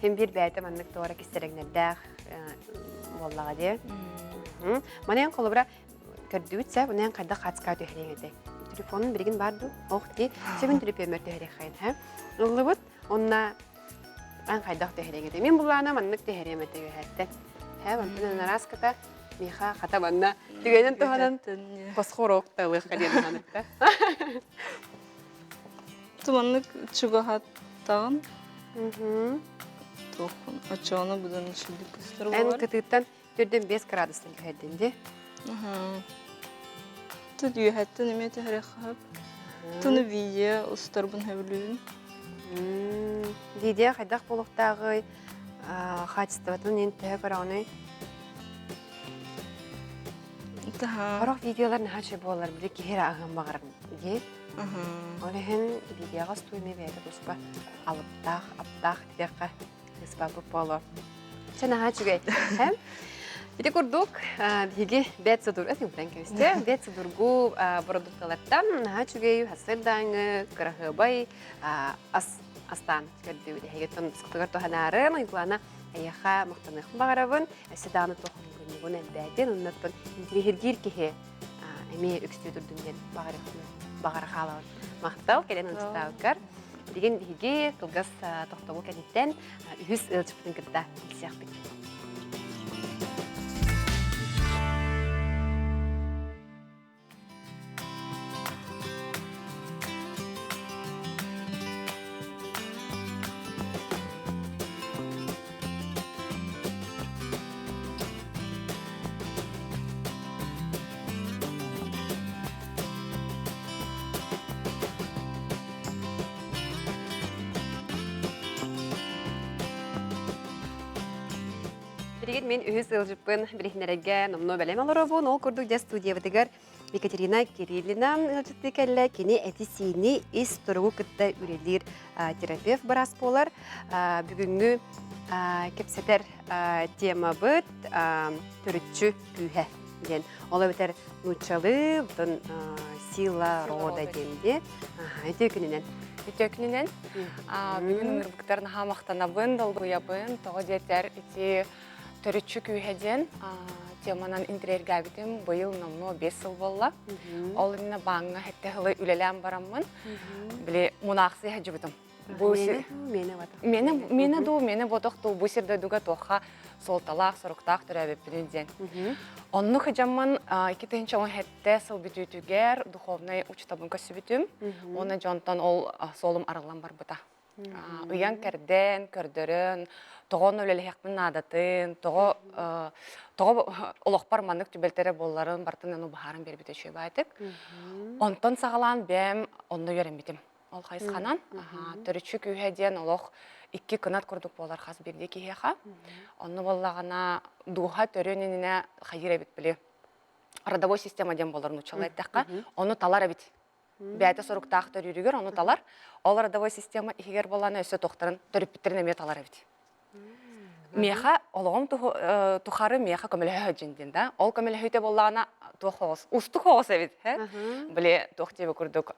Хин биир бэйэтэ маннык туора кистэлэҥнэрдээх буоллаҕа дии. Манан холобура көрдүбүт сэ, манан хайдах хаацкаа түһэриэҥ этэй? Телефонун билигин баар дуу? Ох дии. Сөбүн төлөпүөммэр түһэриэххэйин, һэ? Ыллыбыт, онна эн хайдах түһэриэҥ этэй? Мин булаана маннык түһэриэм этэ үөһэттэн. Һэ, мантан араската Миха хата манна түгэнин туһанан босхо уруок талыахха диэн санатта. Туманнык чугаһаттаҕын. Туохпун оччоҕуна будан үчүгдүк көстөр Эн кытыыттан төрдөн 5 градустан түһэрдин дии. Тут үөһэттэн эмиэ түһэриэххэ Туну видео устарбын сөбүлүүбүн. Видео хайдах буолуохтааҕый? Хаачыстыбатын ин төһө көрөҕүнүй? Сорох видеолар наһаа үчүгэй буолар, били киһи эрэ аһыан баҕарар дии. Ол иһин видеоҕа устуу эмиэ бэйэтэ туспа алыптаах, аптаах диэххэ ыспаппыт буолуо. Чэ, наһаа үчүгэй. Ити курдук, биһиги бэт судур, этиҥ кэбистэ, бэт судургу бородуукталартан наһаа үчүгэй, сырдааҥы, кыраһыабай ас астаан көрдүүбүт. Эһигиттэн тускутугар туһанаарын, Уйгулаана эйиэхэ махтаныахпын баҕарабын. Өссө даҕаны туох хомуурунньугун элбээтин, оннуттан интириэһиргиир киһи эмиэ үксүү турдун диэн баҕара хаалабын. Махтал, кэлэн ылдьыттаабыккар. Билигин биһиги кылгас тохтобул кэнниттэн үһүс ыалдьыппытын кытта билсиэхпит. Билигин мин үһүс ыалдьыппын билиһиннэрэргэ номнуо бэлэм олоробун. Ол курдук дьэ студиябытыгар Екатерина Кириллина ыалдьыттыы кэллэ. Кини эти-сиини ис туругу кытта үлэлиир терапевт быраас буолар. Бүгүҥҥү кэпсэтэр темабыт төрүччү күүһэ диэн. Ол эбэтэр нууччалыы, оттон сила рода диэн дии. Үтүө күнүнэн. Үтүө күнүнэн. Бүгүн ыҥырбыттар наһаа махтанабын, долгуйабын. Тоҕо диэтэр ити төрүччү күүһэ диэн теманан интириэргээбитим быйыл номнуо 5 сыл буолла. Ол иннинэ бааҥҥа хэттэ сылы үлэлээн бараммын, били мунаахсыйа сылдьыбытым. Бу Миэнэ миэнэ дуу, миэнэ ботох дуу, бу сир дойдуга туохха суолталаах, соруктаах төрөөбүппүнүй диэн. Оннук сыдьаммын 2017 сыл бүтүүтүгэр духовнай учууталбын көрсүбүтүм. Уонна дьонтон ол суолум арыллан барбыта. Ыйан-кэрдэн, көрдөрөн, тоҕо онно үлэлэһиэхпин наадатын, тоҕо тоҕо олохпор маннык түбэлтэрэ буолларын барытын ону быһааран биэрбитэ үчүгэй баайтык. Онтон саҕалаан бэйэм онно үөрэммитим. Ол хайысханан төрүччү күүһэ диэн олох икки кынат курдук буолар хас биирдии киһиэхэ. Онно буоллаҕына дууһа төрүөн иннинэ хайыыр эбит били родовой система диэн буолар нууччалыы эттэххэ, ону талар эбит. Бэйэтэ соруктаах төрүүрүгэр ону талар. Ол родовой система иһигэр буоллаҕына өссө туохтарын төрүппүттэрин эмиэ талар эбит. Миэхэ олоҕум тухары миэхэ көмөлөһө сылдьын диэн да. Ол көмөлөһүүтэ буоллаҕына туох оҕус, устук оҕус эбит. Били туох диэби курдук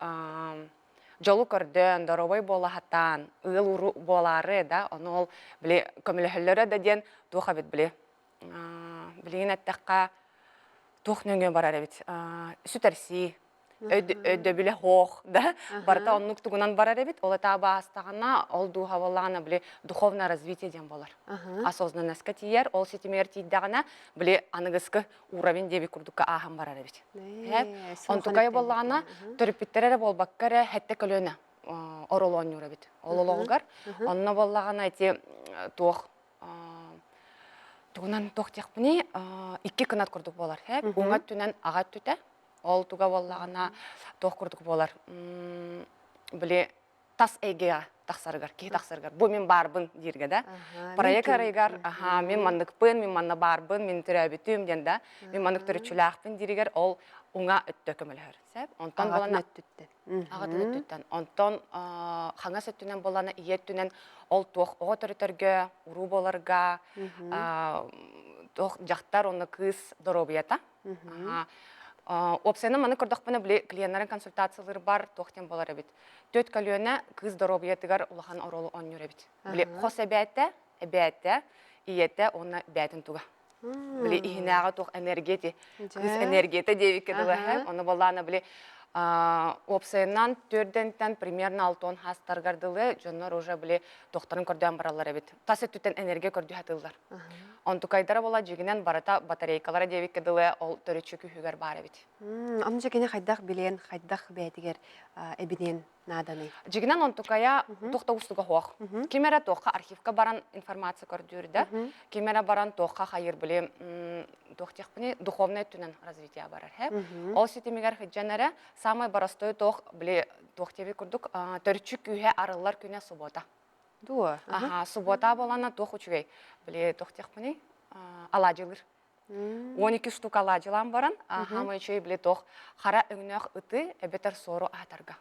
дьолу көрдөөн, доруобай буола сатаан, ыал уруу буолаары да, ону ол били көмөлөһөллөрө да диэн туох эбит били билигин эттэххэ туох нөҥүө барар эбит сүтэрсии өйдөбүлэ хоох да барыта оннук тугунан барар эбит ол этаа баастаҕына ол дууһа буоллаҕына били духовное развитие диэн буолар осознанностька тиийэр ол ситимигэр тиийдэҕинэ били аныгыскы уровень диэбит курдукка ааһан барар эбит онтукайа буоллаҕына төрөппүттэрэ эрэ буолбакка эрэ хэттэ көлүөнэ орол оонньуур эбит ол олоҕугар онно буоллаҕына ити туох тугунан туох диэхпиний икки кынат курдук буолар уҥа өттүнэн аҕа өттүтэ ол туга буоллаҕына туох курдук буолар били тас эйгэҕэ тахсарыгар киһи тахсарыгар бу мин баарбын дииргэ да проект арыйыгар аха мин манныкпын мин манна баарбын мин төрөөбүтүм диэн да мин маннык төрүччүлээхпин дииригэр ол уҥа өттө көмөлөһөр сөп онтон аҕатын өттүттэн аҕатын өттүттэн онтон хаҥас өттүнэн буоллаҕына ийэ өттүнэн ол туох оҕо төрөтөргө уруу буоларга туох дьахтар уонна кыыс доруобуйата Уопсайынан маны көрдөхпүнэ, били клиеннарын консультациялыырбар туох диэн буолар эбит. Түөрт көлүөнэ кыыс доруобуйатыгар улахан оруолу оонньуур эбит. Били хос эбээтэ, эбээтэ, ийэтэ уонна бээтин туга. Били иһинээҕи туох энергия ити. Кыыс энергията диэбиккэ дылы һэ. Ону буоллаҕына били уопсайынан төрдөнтөн примерно алтон хаастарыгар дылы дьоннор уже били туохтарын көрдөөн бараллар эбит. Тас өттүттэн энергия көрдүү сатыыллар. Онтукайдара буола дьигинэн барыта батарейкалара диэбиккэ дылы ол төрүччү күһүгэр баар эбит. Аны дьэ кини хайдах билиэн, хайдах бэйэтигэр эбиниэн нааданый? Дьигинэн онтукайа туох да уустуга суох. Ким эрэ туохха архивка баран информация көрдүүр да, ким эрэ баран туохха хайыр били туох диэхпиний духовнай өттүнэн развитие барар һэ. Ол ситимигэр сылдьан эрэ самый простой туох били туох диэбит курдук төрүччү күүһэ арыллар күнэ суббота. Дуо? Аха, суббота буолана туох үчүгэй. Били туох диэхпиний алаадьылыыр. 12 штука алаадьылаан баран, хаамай үчүгэй били туох хара өҥнөөх ыты эбэтэр суору аһатарга.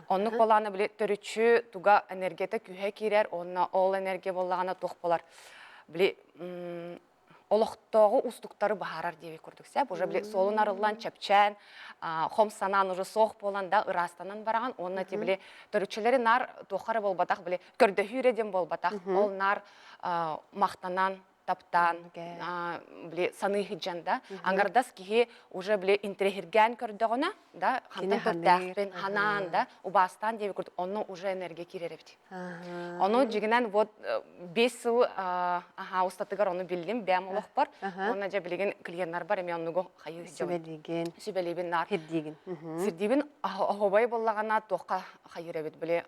Оннук буолаана били төрүччү туга энергията күүһэ киирэр, уонна ол энергия буоллаҕына туох болар били олохтооҕу уустуктары быһаарар диэбит курдук сөп. Уже били суолун арыллан, чэпчээн, хом санаан уже суох буолан да ыраастанан бараҕын. Уонна ти били төрүччүлэри наар туохха эрэ буолбатах, били көрдөһүү эрэ диэн буолбатах. Ол наар махтанан, таптаан, били саныы сылдьан да, аҥардас киһи уже били интэриэһиргээн көрдөҕүнэ да, хантан төрдөөхпүн, ханаан да, убаастаан диэбит курдук, онно уже энергия киирэр эбит. Ону дьигинэн вот 5 сыл аха устатыгар ону биллим бэйэм олохпор. Уонна дьэ билигин клиеннарбар эмиэ оннугу хайыы Сүбэлиигин. Сүбэлиибин наар. Сирдиигин. Сирдиибин оһобой буоллаҕына туохха хайыыр эбит били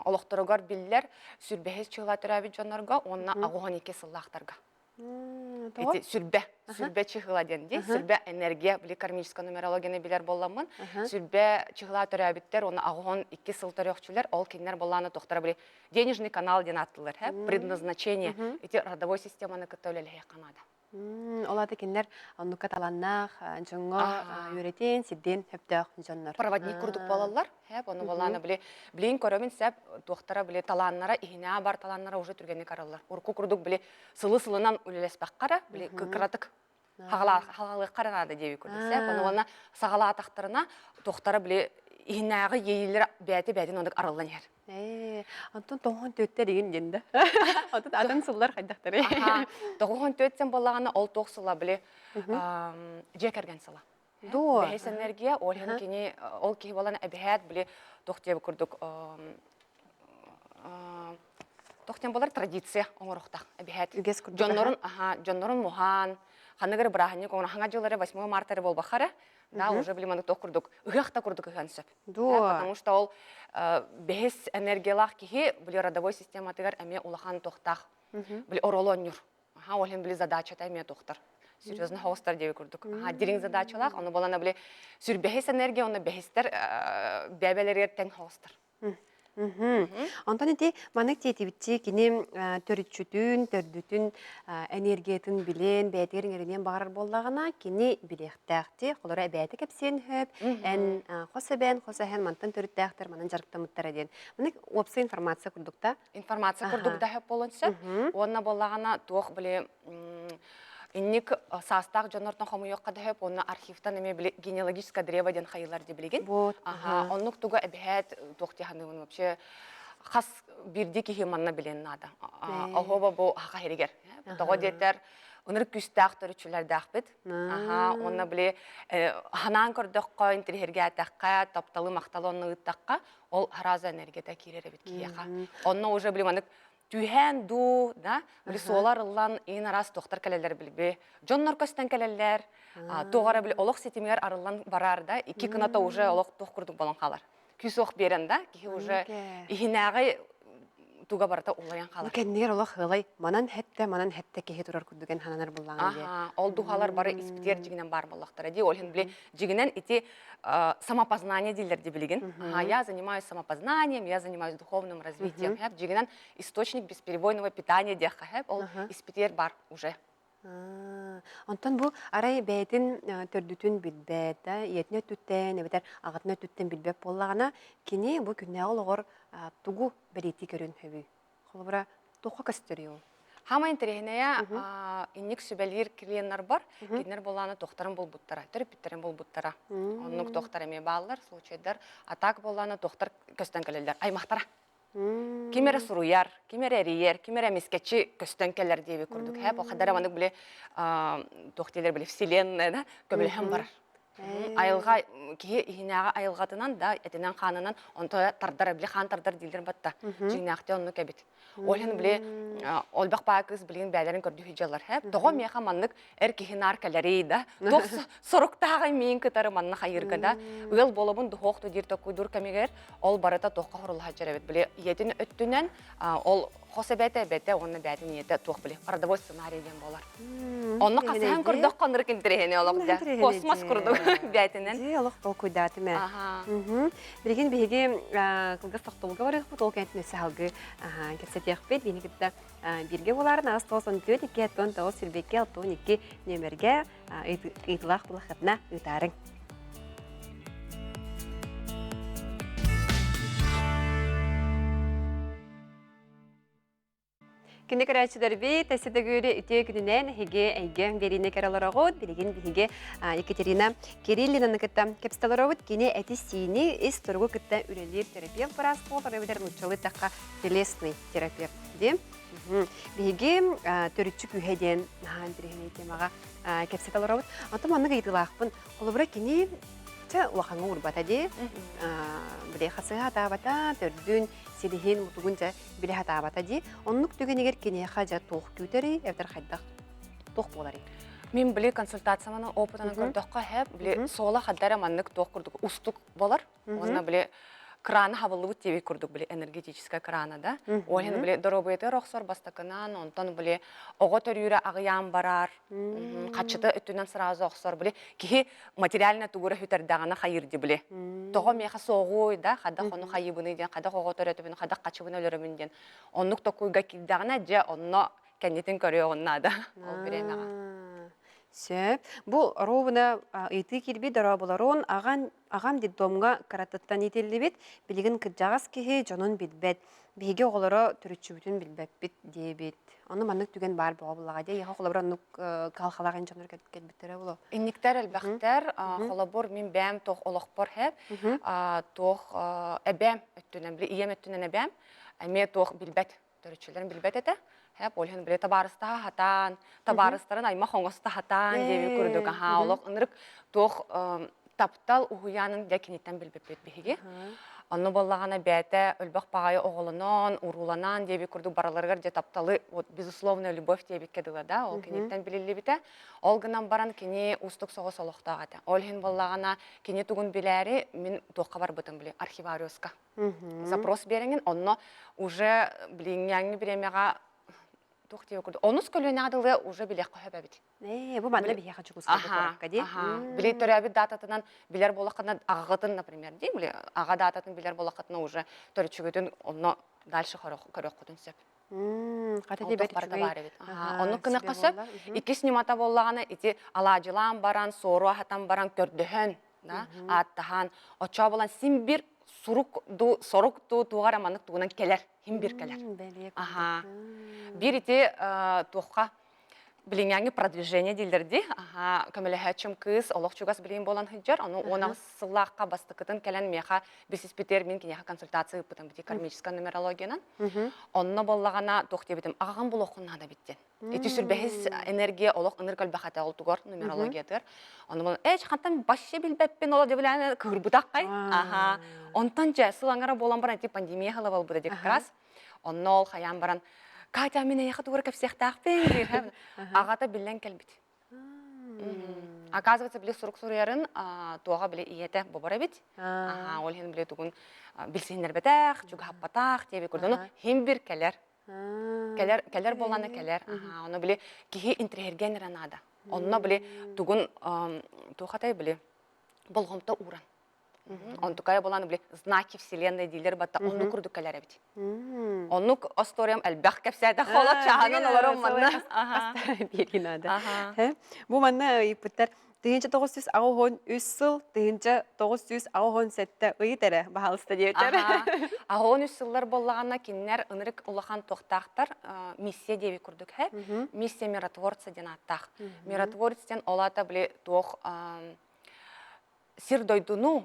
олохторугар биллэр сүрбэһис чыла төрөөбүт дьоннорго уонна 82 сыллаахтарга. Ити сүрбэ, сүрбэ чыһыла диэн дии, сүрбэ энергия, били кармическая нумерологияны билэр буолламмын, сүрбэ чыһыла төрөөбүттэр, уонна 82 сыл төрөөхчүлэр, ол кинилэр буоллаана тохтора били денежный канал диэн ааттыылар, предназначение, ити родовой системаны кытта үлэлэһиэххэ наада. Ол аата кинилэр оннукка таланнаах дьоҥҥо үөрэтин, сирдиэн сөптөөх дьоннор. Проводник курдук буолаллар. Хэп, ону буолаана били билин көрөбүн сеп туохтара били талааннара иһинээ бар талааннара уже түргэнник арыллар. Урукку курдук били сылы-сылынан үлэлэспэххэ били кыратык хагалыахха наада диэби курдук сеп. Ону уонна саҕалаатахтарына туохтара били иһинээҕи иэйиилэр бэйэтэ-бэйэтин оннук арыллан иһэр. Ээ, онтон тоҕуһун түөттэр игин диэн да. Отут атын сыллар хайдахтарый? Тоҕуһун түөттэн буоллаҕына ол туох сыла били дьиэ кэргэн сыла. Дуо? Бэһис энергия, ол иһин кини ол киһи буолан эбэһээт били туох диэбит курдук туох диэн буолар традиция оҥоруохтаах эбэһээт. Үгэс курдук. Дьоннорун аха дьоннорун муһаан ханнык эрэ бырааһынньык оҥоро хаҥа дьыллары 8 марта эрэ буолбахха эрэ да уже били маннык туох курдук ыһыах да курдук ыһыан сөп. Дуо? Потому что ол бэһис энергиялаах киһи били родовой систематыгар эмиэ улахан туохтаах били оролу онньур. Аха, ол иһин били задачата эмиэ туохтар. Серьезно хоҕустар диэби курдук. Аха, дириҥ задачалаах, ону болана били сүрбэһис энергия, онно бэһистэр бэбэлэригэр тэҥ хоҕустар. Онтон ити маннык тиэтибитчи кини төрүччүтүн, төрдүтүн энергиятын билэн, бэйэтигэр иҥэриниэн баҕарар буоллаҕына, кини билиэхтээхти, холоро эбээтэ кэпсиэн сөп, эн хос эбээн, хос эһэн мантан төрүттээхтэр, манан дьарыктаммыттара диэн. Маннык уопсай информация курдук да? Информация курдук да сөп буолуон сөп. Уонна буоллаҕына туох били инник саастаах дьоннортон хомуйуохха да сөп уонна архивтан эмиэ били генеалогическое древо диэн хайыылар дии билигин. Вот. Аха, оннук туга эбэһээт туох дии саныыбын вообще хас биирдии киһи манна билиэн наада. Оһуоба бу хаха иһигэр. Тоҕо диэтэр ынырык күүстээх төрүччүлэрдээхпит. Аха, уонна били ханаан көрдөххө, интириһиргээтэххэ, тапталы, махталы онно ыыттахха, ол хараза энергията киирэр эбит киһиэхэ. Онно уже били манык түһээн дуу, да, били суола арыллан иин араас туохтар кэлэллэр билби. Дьоннор көстөн кэлэллэр, туох эрэ били олох ситимигэр арыллан барар да, икки кыната уже олох туох курдук болон хаалар. Күүс ох биэрэн да, киһи уже иһинээҕи туга барыта улайан хаалар. Кэннигэр олох ылай, манан хэттэ, манан хэттэ киһи турар курдук хананар буллаҕын дии. Ол духалар бары испитигэр дьигинэн баар боллохтара дии. Ол иһин били дьигинэн ити самопознание дииллэр дии билигин. Я занимаюсь самопознанием, я занимаюсь духовным развитием. Дьигинэн источник бесперебойного питания диэххэ ол испитиэр бар уже. Онтон бу арай бэйэтин төрдүтүн билбэт, да, ийэтин өттүттэн эбэтэр аҕатын өттүттэн билбэт буоллаҕына, кини бу күннээҕи олоҕор тугу бэлиэтии көрүөн сөбүй? Холобура, туохха көстөрүй ол? Хаамай интэриэһинэйэ инник сүбэлиир клиеннар бар. Кинилэр буоллаана туохтарын булбуттара, төрөппүттэрин булбуттара. Оннук туохтар эмиэ бааллар, случайдар. А так буоллаана туохтар көстөн кэлэллэр. Аймахтара. Ким эрэ суруйар, ким эрэ эрийэр, ким эрэ эмискэччи көстөн кэлэр диэбит курдук. Һэ, хадара манык били туох диэлэр били вселенная да көмөлөһөн барар. Айылҕа киһи иһинээҕи айылҕатынан да этинэн хаанынан онто тардар били хаан тардар дииллэр батта. Дьиҥнээхтии оннук эбит. Ол иһин били олбэх баа кыыс билигин бээлэрин көрдүү дьаллар. Тоҕо миэхэ маннык эр киһи наар кэлэрий да туох соруктааҕый миин кытары манна хайыырга да ыал буолабын духуохту диир токуйдуур кэмигэр ол барыта туохха хорулаһа эбит били ийэтин өттүнэн ол хос эбэтэ эбэтэ уонна бээтин ийэтэ туох били родовой сценарий диэн буолар. Онно хасыһан көрдөххө оннук интэриэһинэй олох дьэ. Космос курдук бээтинэн. Дии олох толкуйдаатым ээ. Билигин биһиги кылгас тохтобулга барыахпыт, ол кэнниттэн өссө салгыы кэпсэтиэхпит. Биһини кытта бииргэ буолаарын аҕыс 94 2 9 22 62 нүөмэргэ ыйытылаах булахытына ыытаарыҥ. Күнү көрөөччүлэрбит, өссө төгүл үтүө күнүнэн эһиги эйгэ биэриини кэрэ олороҕут. Билигин биһиги Екатерина Кириллинаны кытта кэпсэтэ олоробут. Кини эти-сиини ис туругу кытта үлэлиир терапевт быраас буолар эбэтэр нууччалыы эттэххэ телесный терапевт диэн. Биһиги төрүччү күүһэ диэн наһаа интэриэһинэй темаҕа кэпсэтэ олоробут. Онтон маннык ыйытыылаахпын. Холобура, кини чэ улахаҥҥа уурбата дии. Били хасыһа атаабата, төрдүн, силиһин, мутугун дьэ билэ сатаабата дии. Оннук түгэнигэр киниэхэ дьэ туох күүтэрий эбэтэр хайдах туох буоларый? Мин били консультацияманы опытынан көрдөххө хэп били суола хаддара маннык туох курдук устук болар. Уонна били крана хабыллыбыт диэбит курдук били энергетическая крана да. Ол иһин били доруобуйатыгар охсор бастакынан, онтон били оҕо төрүүрэ аҕыйаан барар, хаччыта өттүнэн сразу охсор били киһи материально тугура хүтэрдэҕинэ хайыыр ди били. Тоҕо миэхэ суоҕуй да, хадах ону хайыбыный диэн, хадах оҕо төрөтөбүн, хадах хачыбын өлөрөмүн диэн. Оннук токуйга киирдэҕинэ, дьэ онно кэннитин көрүөҕүн наада ол бириэмэҕэ. Сөп. Бу ровно ыйытыы киирбит дорооболорун аҕан аҕам детдомҥа кыратыттан иитиллибит, билигин кырдьаҕас киһи дьонун билбэт. Биһиги оҕолоро төрүччүбүтүн билбэппит диэбит. Ону маннык түгэн баар буола буллаҕа дии. Эйиэхэ холобура оннук кыһалҕалаах эн дьоннор кэлбиттэрэ буолуо. Инниктэр элбэхтэр. Холобур, мин бэйэм туох олохпор хэп, туох эбээм өттүнэн, били ийэм өттүнэн эбээм эмиэ туох билбэт төрүччүлэрин билбэт этэ. Хэп, ол иһин били табаарыстаһа хатаан, табаарыстарын аймах оҥосто хатаан диэбит курдук аһаа олох ынырык туох таптал уһуйаанын дьэ киниттэн билбиппит биһиги. Онно буоллаҕына бэйэтэ өлбөх баҕайы оҕолонон, урууланан диэбит курдук барыларыгар дьэ тапталы вот безусловная любовь диэбиккэ дылы да, ол киниттэн билиллибитэ. Ол гынан баран кини уустук соҕус олохтоох этэ. Ол иһин буоллаҕына кини тугун билээри мин туохха барбытым били архивариуска. Запрос биэрэҥин онно уже билиҥҥээҥҥи бириэмэҕэ туох диэбит курдук онус көлүөнэҕэ дылы уже билиэххэ сөп эбит. Ээ, бу манна биһиэхэ Дьокуускайга куоракка дии. Били төрөөбүт дататынан билэр буоллаххына аҕаҕытын, например, дии, били аҕа дататын билэр буоллаххытына уже төрүччүгүтүн онно дальше көрүөххүтүн сөп. Хата Ол барыта баар эбит. Оннук гыныахха сөп. Иккис ньымата буоллаҕына ити алаадьылаан баран, суору аһатан баран көрдөһөн, да, ааттаһан, оччоо булан син бир сурук ду, сорук ду туох эрэ маннык тугунан кэлэр, хим бир кэлэр. Аха. Биир ити туохха билиҥҥээҥҥи продвижение дииллэр дии. Аха, көмөлөһөөччүм кыыс олох чугас билиим буолан сылдьар. Ону 10 сыллаахха бастакытын кэлэн миэхэ билсиспитигэр мин киниэхэ консультация ыыппытым бити кармическая нумерологиянан. Онно буоллаҕына туох диэбитим, аҕаҕын булуоххун наада эбит диэн. Ити сүрбэһис энергия олох ыныр көлбөхөтө ол тугар нумерологиятыгар. Ону буолан, ээ хантан вообще билбэппин ол дебилээн кыырбытаххай. Аха. Онтон дьэ сыл аҥара буолан баран ити пандемия хыла буолбута как раз. Онно ол хайаан баран, Катя, мин эйиэхэ тугу эрэ кэпсиэхтээхпин диир. Аҕата биллэн кэлбит. Оказывается, били сурук суруйарын туоҕа били ийэтэ бобор эбит. Аха, ол иһин били тугун билсиһиннэрбэтэх, чугаһаппатах диэбит курдук. Ону хим бир кэлэр. Кэлэр, кэлэр буолана кэлэр. Аха, ону били киһи интриһэргэн эрэ наада. Онно били тугун туохатай били болҕомто ууран. Онтукайа буолан били знаки вселенной дииллэр батта оннук курдук кэлэр эбит. Оннук историям элбэх кэпсээтэ холо чааһынан олорон манна. Биэрии наада. Бу манна ыйыппыттар 1983 сыл 1987 ыйыт эрэ баһаалыста диэбиттэр. 83 сыллар буоллаҕына кинилэр ынырык улахан туохтаахтар миссия диэбит курдук һэ. Миссия миротворца диэн ааттаах. Миротворец диэн ол аата били туох сир-дойдуну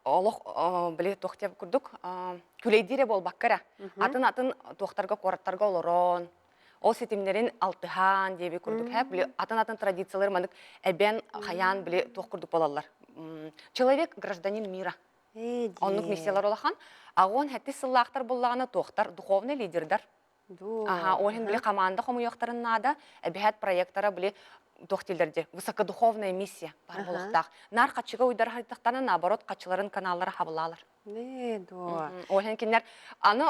олох били туох диэбит курдук күлэйдиирэ буолбакка эрэ атын-атын туохтарга куораттарга олорон ол ситимнэрин алтыһаан диэбит курдук һэ били атын-атын традициялар маннык эбэн хайаан били туох курдук буолаллар человек гражданин мира оннук миссиялар улахан аҕуон хэттис сыллаахтар буллаҕына туохтар духовный лидердар Аха, ол иһин били команда хомуйуохтарын наада, эбэһээт проектара били туох дииллэр дии, высокодуховная миссия бар буолуохтаах. Наар хаччыга уйдар хайдахтана наоборот хаччыларын каналлара хабылаалар. Не дуо. Ол иһин кинилэр аны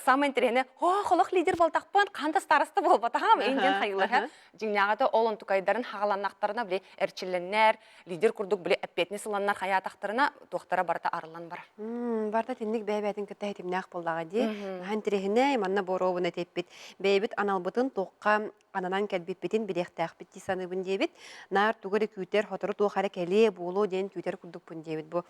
самый интэриэһинэ о холох лидер буолтахпын хаһан да староста буолбатаҕым индиэн хайылыһа дьиҥнээҕитэ ол онтукайдарын хаҕаланнахтарына били эрчиллэннэр лидер курдук били эппиэтинэс ыланнар хайаатахтарына туохтара барыта арыллан барар. Барыта итинник бэйэ-бэйэтин кытта ситимнээх буоллаҕа дии. Наһаа интэриэһинэй, манна боруобуна этиппит. Бэйэбит аналбытын туохха ананан кэлбиппитин билиэхтээхпит дии саныыбын диэбит. Наар тугу эрэ күүтэр, сотору туох эрэ кэлиэ буолуо диэн күүтэр курдукпун диэбит. Бу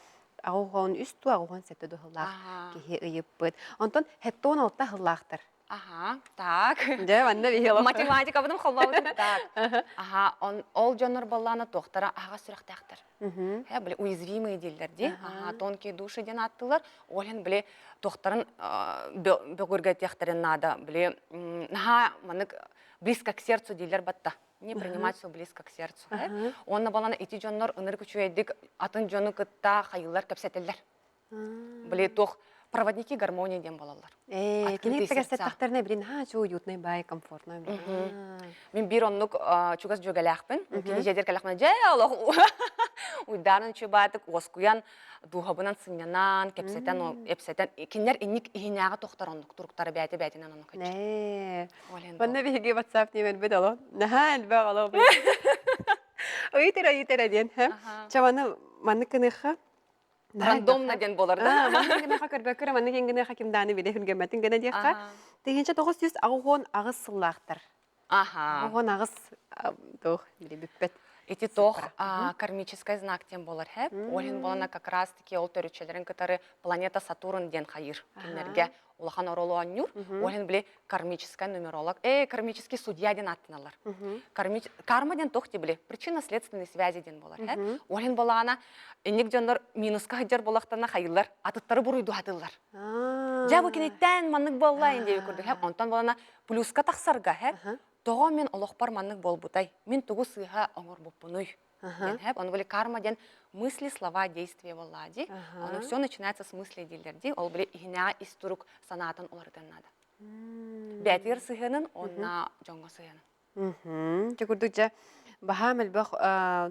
83 туу 87 дуу сыллаах киһи ыйыппыт. Онтон 76 сыллаахтар. Аха, так. Дьэ, манна биһи Математикабытын холбообутум так. Аха, он, ол дьоннор боллаана туохтара аһаҕас сүрэхтээхтэр. Э, били уязвимые дииллэр дии. Аха, тонкие души диэн ааттыылар. Ол иһин били туохтарын бөҕүргэтиэхтэрин наада. Били наһаа маннык близко к сердцу дииллэр батта. Не принимать все близко к сердцу. Уонна балана ити дьоннор ынырык үчүгэйдик атын дьону кытта хайыылар кэпсэтэллэр. Били туох проводники гармония диэн буолаллар. Ээ, кини кэпсэттэхтэринэ билин ха чуу уютный бай комфортный. Мин биир оннук чугас дьүөгэлээхпин. Кини дьиэтигэр кэлэхпинэ дьэ олох уйдаанын чубаатык уоскуйан дууһабынан сынньанан, кэпсэтэн, эпсэтэн кинилэр инник иһинээҕи тохтор оннук туруктара бэйэтэ бэйэтинэн оннук Ээ. Манна биһиги WhatsApp ньэмэрбит оло. Наһаа элбэх оло. Ыйытыра ыйытыра диэн. Чэ маны маннык гыныахха. Рандомно диэн буолар да. Маннык гыныахха көрбөккө маннык гыныахха ким дааны билэ хүргэммэтин гына диэххэ. 1988 сыллаахтар. Аха. 88 туох били бүппэт. Ити тох кармический знак диэн буолар хэп. Ол иһин буолана как раз таки ол төрүччэлэрин кытары планета Сатурн диэн хайыр кинилэргэ улахан оруолу оонньуур. Ол иһин били кармический нумеролог, кармический судья диэн ааттаналлар. Карма диэн туох дии били причинно-следственной связи диэн буолар хэп. Ол иһин буолаҕына инник дьоннор минуска сылдьар буоллахтарына хайыыллар, атыттары буруйдуһатыллар. Дьэ бу киниттэн маннык буолла ин диэби курдук хэп. Онтон буолана плюска тахсарга хэп. Тоҕо мин олохпор маннык буолбутай? Мин тугу сыыһа оҥорбуппунуй? Диэн хэп. Ону били карма диэн мысли, слова, действия буоллаа дии. Ону все начинается с мысли дииллэр дии. Ол били иһинээҕи ис турук санаатын уларытыан наада. Бээтигэр сыһыанын уонна дьоҥҥо сыһыанын. Дьэ курдук дьэ баһаам элбэх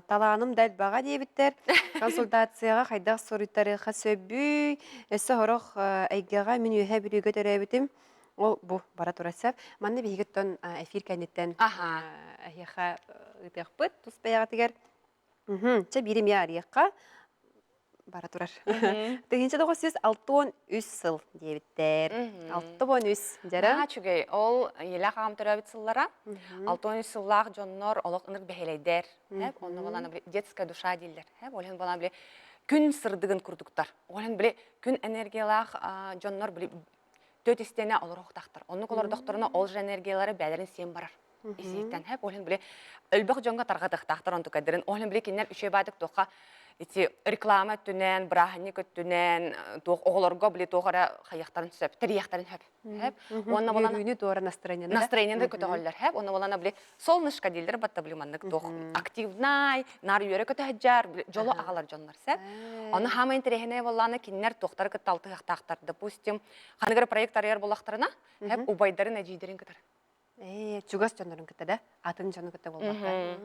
талааным да элбэҕэ диэбиттэр. Консультацияҕа хайдах суруйтарыахха сөбүй? Өссө сорох эйгэҕэ мин үөһэ Бүлүүгэ төрөөбүтүм. Ол бу бара турар сөп. Манна биһигиттэн эфир кэнниттэн эһиэхэ ыытыахпыт тус бэйэҕитигэр. Чэ биир эмиэ арыйыахха бара турар. 1963 сыл диэбиттэр. 63 дьара. Наһаа үчүгэй. Ол ийэлээх аҕам төрөөбүт сыллара. 63 сыллаах дьоннор олох ынырык бэһэлэйдэр. Онно буолан детская душа дииллэр. Ол иһин буолан били күн сырдыгын курдуктар. Ол иһин били күн энергиялаах дьоннор били төт истиэнэ олоруохтаахтар. Оннук олордохторуна ол же энергиялары бэйэлэрин сиэн барар. Исииттэн хэп ол иһин били өлбөх дьоҥҥо тарҕатыахтаахтар онтукайдарын. Ол иһин били кинилэр үчүгэй баадык туохха ити реклама өттүнэн, бырааһынньык өттүнэн, туох оҕолорго били туох эрэ хайыахтарын сөп, тэрийиэхтэрин сөп. Хэп. Уонна болан Үөрүүнү туора настроениены настроениены көтөҕөллөр хэп. Уонна болан били солнышко дииллэр батта били маннык туох активнай, наар үөрэ көтөһөдьөр, дьолу аҕалар дьоннор сеп. Ону хаама интэриэһинэй буоллаана кинилэр туохтары кытта алтыһыахтаахтар. Допустим, ханыгар проект арыйар буоллахтарына, хэп убайдарын, эдьиийдэрин кытары. Ээ, чугас дьоннорун кытта да, атын дьону кытта буолбакка.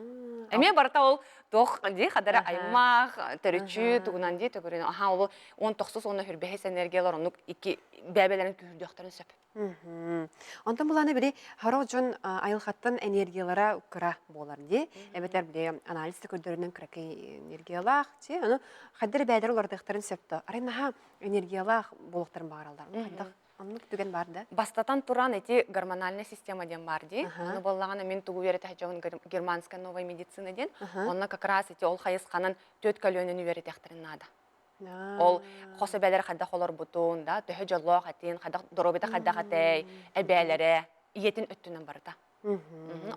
Эмиэ барыта ол туох дии хадара аймах, төрүччү тугунан дии төгүрүн. Аха ол 19 уонна хүрбэһис энергиялар оннук икки бэбэлэрин күүрдүөхтэрин сөп. Онтон буланы били хорох дьон айылҕаттан энергиялара кыра буолар дии. Эбэтэр били анализ да көрдөрүнэн кыракый энергиялаах чи аны хайдар бэйэлэр уларытыахтарын сөп то. Арай наһаа энергиялаах буолуохтарын баҕараллар. Хайдах оннук түгэн бар да? Бастатан туран эти гормональная система диэн бар дии. Ону буоллаҕына мин тугу үөрэтэ сылдьабын германская новая медицина диэн. Онно как раз эти ол хайысханан төрт көлүөнэни үөрэтиэхтэрин наада. Ол хос эбээлэр хайдах олорбутун, да, төһө дьоллоох этин, хайдах доруобуйата хайдах этэй, эбээлэрэ, ийэтин өттүнэн барыта.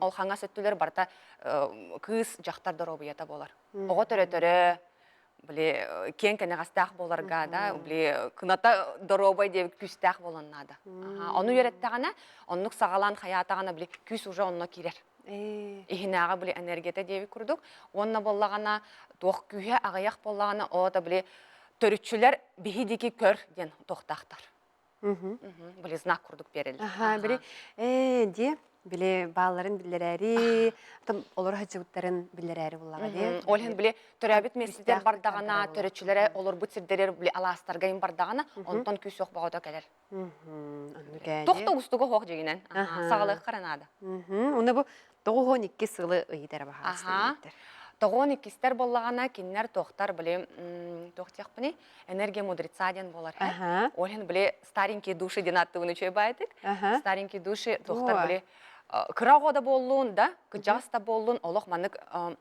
Ол хаҥас өттүлэр барыта кыыс, дьахтар доруобуйата буолар. Оҕо төрөтөрө, били киэҥ кэнэҕэстээх буоларга, да, били кыната доруобай диэбит күүстээх буолан наада. Ону үөрэттэҕинэ, оннук саҕалаан хайаатаҕына, били күүс уже онно киирэр. Иһинээҕи били энергията диэбит курдук. Уонна буоллаҕына, туох күүһэ аҕыйах буоллаҕына, оото били төрүччүлэр биһи диэки көр диэн туохтаахтар. Били знак курдук береллер. Аха, били э дии били баалларын биллэрээри, там олор хачыбыттарын биллэрээри буллаҕа дии. Ол иһин били төрөөбүт миэстэтигэр бардаҕына, төрөччүлэрэ олорбут сирдэригэр били алаастарга им бардаҕына, онтон күүс суох бөҕөтө кэлэр. Туох да устуга хоох дьигинэн. Саҕалыахха эрэ наада. Уну бу 92 сылы ыйытара баһаалыста. Тоҕуон иккистэр буоллаҕына, кинилэр туохтар били туох диэхпиний энергия мудреца диэн буолар. Ол иһин били старенькие души диэн ааттыбын үчүгэй баайдык. Старенькие души туохтар били кыра оҕо да буоллун да, кырдьаҕас да буоллун олох маннык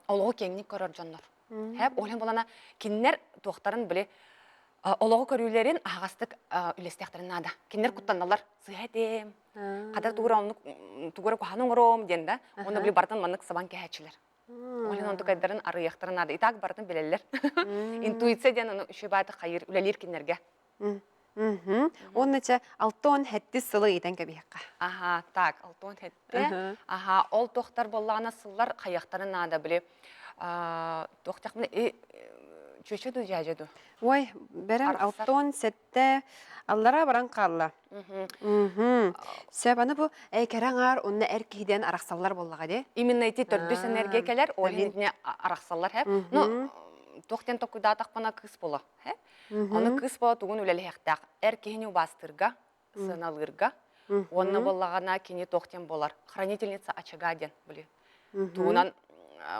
олоҕу киэҥник көрөр дьоннор. Хэп ол иһин буолана кинилэр туохтарын били олоҕу көрүүлэрин аһаҕастык үлэстэхтэрин наада. Кинилэр куттаналлар. Сыһа этим, хата тугура оннук тугура куһаҕан оҥоруом диэн да. Уонна били барытын маннык сабан кэһээччилэр. Ол иһин онтукайдарын арыйыахтарын наада. И так барытын билэллэр. Интуиция диэн ону үчүгэй баайдык хайыыр, үлэлиир кинилэргэ. Уонна чэ алтон хэттис сылы ыйтан кэбиһэххэ. Аха, так, алтон хэтте. Аха, ол туохтар буоллаҕына сыллар хайыахтарын наада били туох тахмын чүчү ду дьээдьэ ду. Ой, бэрэн алтон сетте аллара баран хаалла. Сөп, аны бу кэрэ аҥаар уонна эр киһидэн арахсаллар буоллаҕа дии. Именно ити төрдүс энергия кэлэр, ол иһин арахсаллар хэп. Ну, туох диэн токуйдаатахпына кыыс буола, хэп. Ону кыыс буола тугун үлэлэһиэхтээх. Эр киһини убаастыырга, сыаналыырга, уонна буоллаҕына кини туох диэн буолар? Хранительница очага диэн, били. Тугунан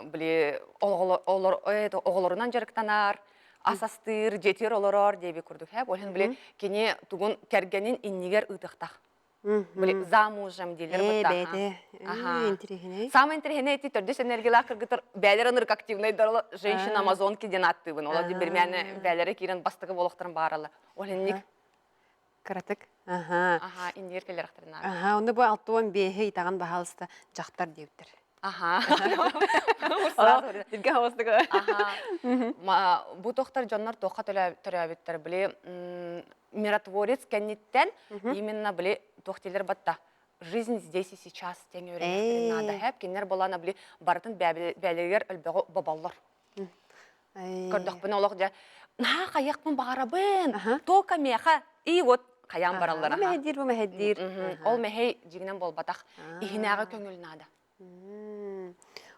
били оҕолорунан дьарыктанар, ас астыыр, дьиэтигэр олорор диэби курдук һэ. Ол иһин били кини тугун кэргэнин иннигэр ыытыахтаах. Били замужем дииллэр бытта. Бэйэтэ. Интириэһинэй. Самый интириэһинэй ити төрдүс энергиялаах кыргыттар бээлэр ынырык активнайдар женщина амазонки диэн ааттыыбын. Олор бирмээнэ бээлэрэ киирэн бастакы болохторун бааралар. Ол инник Кыратык. Аха. Аха, иннигэр кэллэрэхтэрин наада. Аха, онно бу 65-и итаҕын баһаалыста дьахтар диэбиттэр. Аха. Сиргэ хабастыга. Аха. Бу тохтар дьоннор туохха төрөөбүттэр били миротворец кэнниттэн именно били туох дииллэр батта жизнь здесь и сейчас диэн үөрэниэхтэрин наада хэп кинилэр болаана били барытын бээлэригэр өлбөҕү боболлор. Көрдөхпүнэ олох дьэ наһаа хайыахпын баҕарабын только меха и вот хайаан бараллар бу мэһэйдиир бу мэһэйдиир ол мэһэй дьиҥинэн буолбатах иһинээҕи көҥүл наада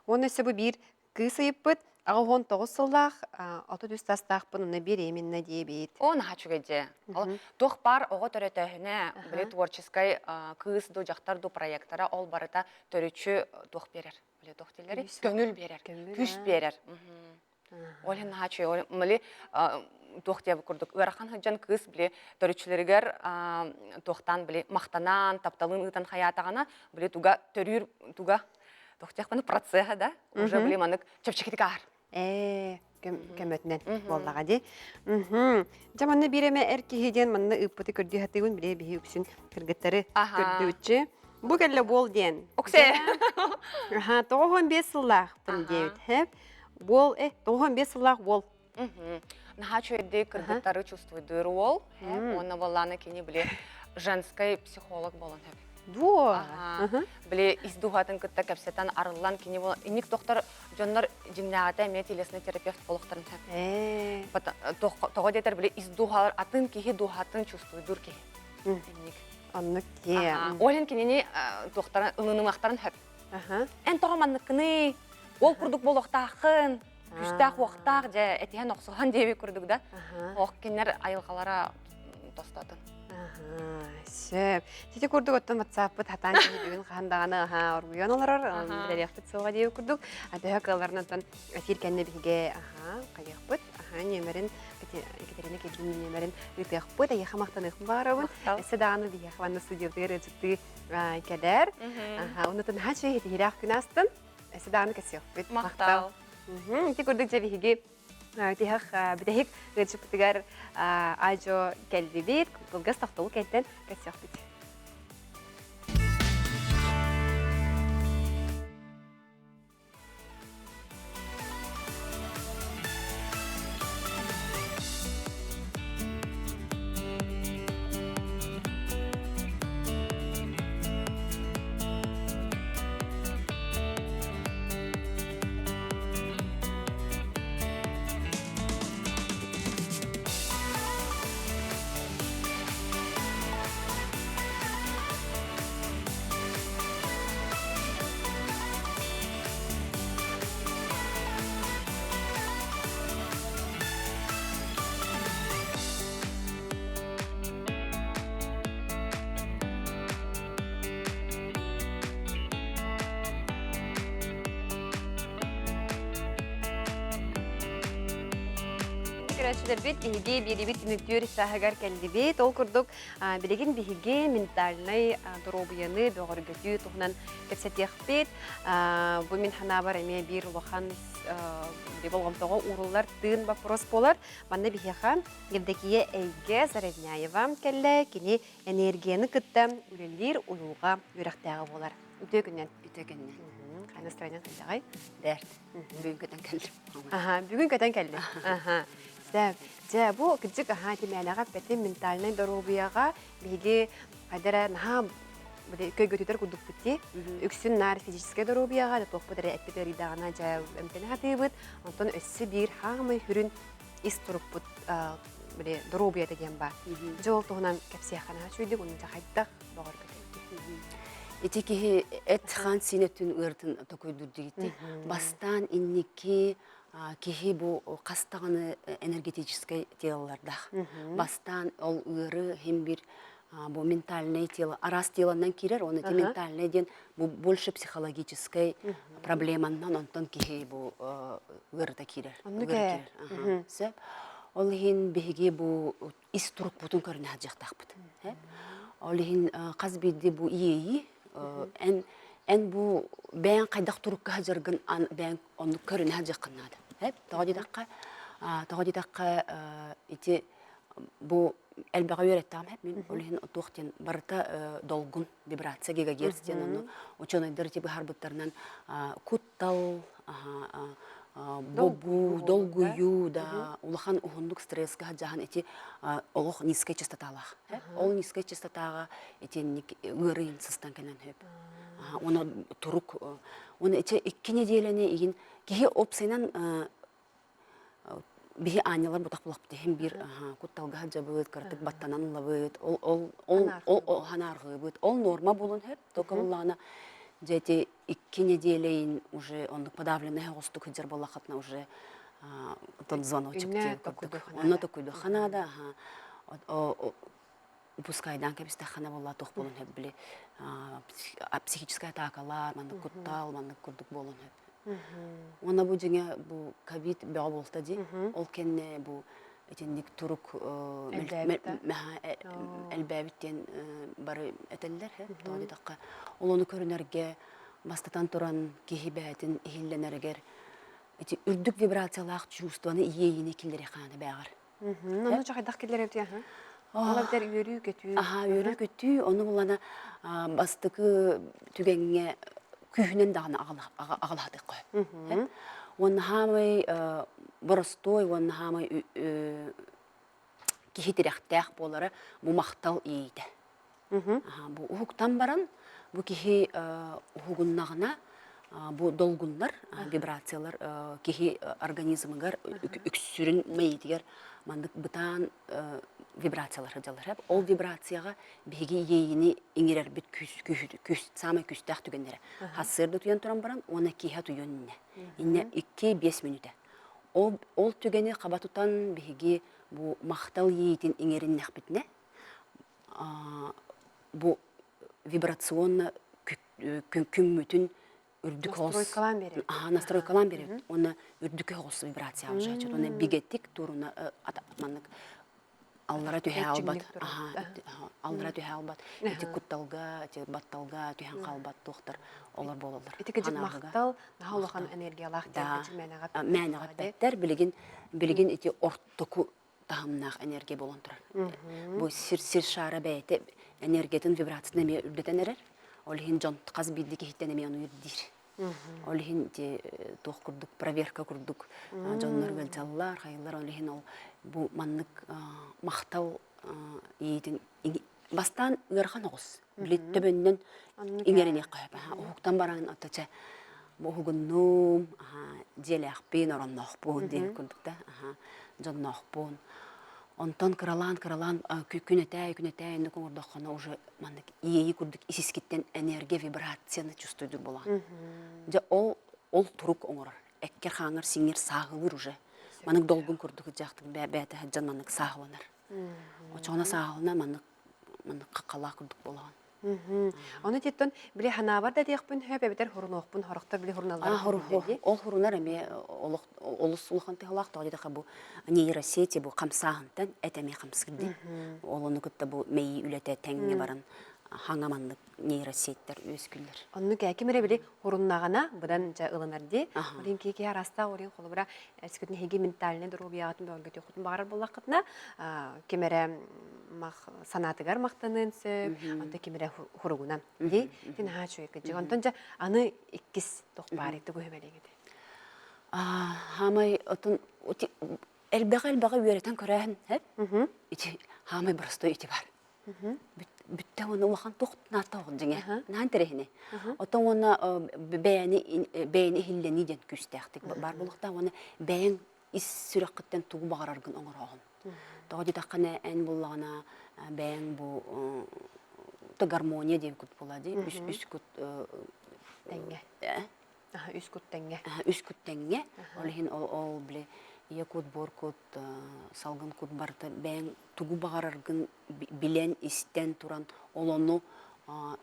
уонна өссө бу биир кыыс ыйыппыт 89 сыллаах 33 саастаахпын уонна беременна диэбит о наһаа үчүгэй дьэ туох баар оҕо төрөтөөһүнэ били творческай кыыс ду дьахтар ду проектара ол барыта төрүччү туох биэрэр били туох дииллэри көҥүл биэрэр күүс биэрэр ол иһин наһаа үчүгэй мали туох диэбит курдук ыарахан сылдьан кыыс били төрүччүлэригэр туохтаан били махтанаан тапталын ыытан хайаатаҕына били туга төрүүр туга туох диэхпин процеһа да уже били манык чэпчэкитик аар ээ көмөтүнэн буоллаҕа дии дьэ манна биир эмэ эр киһи диэн манна ыыппыты көрдүү сатыыбын били биһи үксүн кыргыттары көрдүүччү бу кэллэ буол диэн оксе аха 95 сыллаахпын диэбит хэп буол э 95 сыллаах уол наһаа үчүгэйдик кыргыттары чувствуйдуур уол уонна буоллаана кини били женскай психолог буолан хэп Дуо? Били ис дууһатын кытта кэпсэтэн арыллан кини инник тохтор дьоннор дьиҥнээҕитэ эмиэ телесный терапевт болохторун сөп. Тоҕо диэтэр били ис дууһалар атын киһи дууһатын чувствуйдуур киһи. Инник. Оннук киэ. Ол иһин кинини туохтарын ылынымахтарын сөп. Эн тоҕо манныккыный? Ол курдук буолуохтааххын, күүстээх уохтаах дьэ этиһэн охсуһан диэбит курдук да. Ох кинилэр айылҕалара тостотун. Сөп. Сити курдук оттон ватсаппыт хатаан киһи бүгүн хаһан даҕаны аһаа оргуйан олорор, билэриэхпит суоҕа диэбит курдук. Төһө кыалларынан оттон эфир кэннэ биһиги аһаа хайыахпыт, аһаа нүөмэрин Екатерина Кириллин нүөмэрин ыытыахпыт, эйиэхэ махтаныахпын баҕарабын. Өссө даҕаны биһиэхэ манна студиябытыгар ыалдьыттыы кэлэр. Аха, оннутун наһаа үчүгэй иһирээх күн астын. Өссө даҕаны кэсиэхпит. Махтал. Ити курдук дьэ биһиги тиһэх бүтэһик ыалдьыппытыгар аадьо кэллибит. Кылгас тохтобул кэнтэн кэсиэхпит. Көрөөччүлэрбит биһиги биэриибит түмүктүүр чааһыгар кэллибит. Ол курдук билигин биһиги ментальнай доруобуйаны бөҕөргөтүү туһунан кэпсэтиэхпит. Бу мин санаабар эмиэ биир улахан болҕомтоҕо ууруллар тыын боппуруос буолар. Манна биһиэхэ Евдокия Эйгэ Заровняева кэллэ. Кини энергияны кытта үлэлиир уйулҕа үөрэхтээҕэ буолар. Үтүө күннэн. Үтүө күннэн. Хайа настроениең хайдаҕай? Бэрт. Бүгүн көтөн кэллим. Аха, бүгүн көтөн кэллим. Аха. Дьэ, дьэ, бу кырдьык аха тимээнэҕэ эппэтим ментальнай доруобуйаҕа биһиги хайда эрэ наһаа көйгөтүтэр курдукпут дии. Үксүн наар физическэй доруобуйаҕа да туохпут эрэ эппит ыарыйдаҕына дьэ эмтэнэ сатыыбыт. Онтон өссө биир хаамай сүрүн ис турукпут били доруобуйата диэн баар. Дьэ ол туһунан кэпсиэххэ наһаа үчүгэйдик, уонна дьэ хайдах бөҕөргөтөйдүй? Ити киһи эт-хаан сиин өттүн ыарытын токуйдуур дигити. Бастаан инники киһи бу хас даҕаны энергетическэй телолардаах. Бастаан ол ыары хим бир бу ментальное тело араас телонан киирэр, оны ити ментальное диэн бу больше психологическай проблеманнан онтон киһи бу ыарыта киирэр. Ыары киирэр. Сөп. Ол иһин биһиги бу ис турукпутун көрүнэ сылдьыахтаахпыт. Ол иһин хас биирдии бу иэйии эн эн бу бэйэҥ хайдах турукка сылдьаргын бэйэҥ оннук көрүнэ сылдьыаххын наада. Тоҕо диэтэххэ тоҕо диэтэххэ ити бу элбэҕи үөрэттэҕим эп мин ол иһин туох диэн барыта долгун вибрация гигагерц диэн ону учуонайдар ити быһаарбыттарынан куттал бобуу, долгуйуу да улахан уһуннук стресскэ сылдьаһан ити олох низкай частоталаах. Ол низкай частотаҕа итинник ыарыйын сыстан кэлэн сөп. Оны турук оны ити икки неделяны игин киһи опсайынан биһи аанньалар бутах булахпыт иһин биир кутталга сылдьабыт, кыратык баттанан ылабыт, ол ол ол ол ханаарҕыыбыт, ол норма буолун сөп, только буллаҕына дьэ ити икки нэдиэлэйин уже оннук подавленный оҕустук сылдьар буоллаххытына уже тот звоночек диэн курдук. Онно токуйдуохха наада. Упускайдаан кэбистэххинэ буолла туох буолун сөп били психическай атаакалар, маннык куттал, маннык курдук буолун сөп. Уонна бу дьиҥэ бу ковид бөҕө буолта дии. Ол кэннэ бу итинник турук элбээбит диэн бары этэллэр. Тоҕо диэтэххэ, ол ону көрүнэргэ бастатан туран киһи бэйэтин иһиллэнэригэр ити үрдүк вибрациялаах чувствоны иэйиини киллэриэххэ наада бээҕэр. Ону хайдах киллэрэбит аха? Ол эбэтэр үөрүү-көтүү. Аха, үөрүү-көтүү, ону булана бастакы түгэҥҥэ күүһүнэн даҕаны аҕалаһатыахха сөп. Уонна хаамай боростуой уонна хаамай киһи тирэхтээх буолара бу махтал иэйиитэ. Бу уһуктан баран бу киһи уһугуннаҕына бу долгуннар, вибрациялар киһи организмыгар үксүрүн мэйиитигэр маннык бытаан вибрациялар сылдьаллар. Ол вибрацияҕа биһиги иэйиини иҥэрэрбит күүс, саамай күүстээх түгэннэрэ. Хассыарда утуйан туран баран уонна киэһэ утуйуон иннэ. Иннэ 2-5 мүнүүтэ. Ол, ол түгэни хаба тутан биһиги бу махтал иэйиитин иҥэриннэхпитинэ бу вибрационно күммүтүн үрдүк Настройкалаан биэрэбит. Аха, настройкалаан биэрэбит. Уонна үрдүкү оҕус вибрация ужачат. Уонна бигэтик туруна маннык аллара түһэ албат. Аха, аллара түһэ албат. Ити кутталга, ити батталга түһэн хаалбат туохтар олор буолаллар. Ити кыдьык махтал наһаа улахан энергиялаах Да. Мээнэҕэ эппэттэр. Билигин билигин ити ортоку таһымнаах энергия буолан турар. Бу сир сир шара бэйэтэ энергиятын вибрациятын эмиэ үрдэтэн эрэр. Ол иһин дьон хас биирдии киһиттэн эмиэ ону ирдиир. Ол иһин ити туох курдук проверка курдук дьоннор ыалдьаллар, хайыллар. Ол иһин ол бу маннык махтал иитин бастаан ыарахан оҕус. Били төбөннөн иҥэриниэххэ сөп. Уһуктан баран ата бу уһугуннум, дьиэлээхпин, оронноохпун диэн курдук да, дьонноохпун. Онтон кыралаан-кыралаан күн этээй, күн этээй инник оҥордоххуна уже маннык иэйии курдук ис-искиттэн энергия, вибрацияны чувствуйдур буолаҕын. Дьэ ол ол турук оҥорор. Эккэр-хааҥҥар сиҥҥэр сааһылыыр уже. Маннык долгун курдук ыдьаахтык бэйэтэ сылдьан маннык сааһыланар. Очоҕуна сааһылана маннык маннык хаххалаах курдук буолаҕын. Ону титтон били ханаабар да диэхпин хөп эбэтэр хурунуохпун хорохтор били хуруналлар Ол хурунар эмиэ олох олус улахан тыһалаах тоҕо диэтэххэ бу нейросети бу хамсааһынтан эт эмиэ хамсыыр Ол ону кытта бу мэйии үлэтэ тэҥҥэ баран хаҥа маннык нейросеттэр үөскүүллэр. Оннук ким эрэ били хуруннаҕына быдан дьэ ылынар дии. Олин киһи араастаах олин холобура эскүтүн эһиги ментальнай доруобуйаҕытын бөҕөргөтүөххүтүн баҕарар буоллаххытына ким эрэ мах санаатыгар махтаныан сөп, онтон ким эрэ хуругунан дии. Тин аһаа үчүгэй кыдьык. Онтон дьэ аны иккис туох баар тугу үһүмэлиҥ Хаамай отун элбэҕи-элбэҕи үөрэтэн көрөөһүн хэп ити хаамай простой ити бар. Бүттэ уонна улахан туох наата дьиҥэ наан тэрэһини. Отон уонна бэйэни бэйэни иһиллэнии диэн күүстээхтик бар буолуохтаах уонна бэйэҥ ис сүрэххиттэн тугу баҕараргын оҥороҕун. Тоҕо диэтэххинэ эн буллаҕына бэйэҥ бу гармония диэн кут буолаа дии үс үс кут тэҥҥэ үс кут тэҥҥэ үс кут тэҥҥэ ол иһин ол ол били ийэ кут буор кут салгын кут барыта бэйэҥ тугу баҕараргын билэн истэн туран ол ону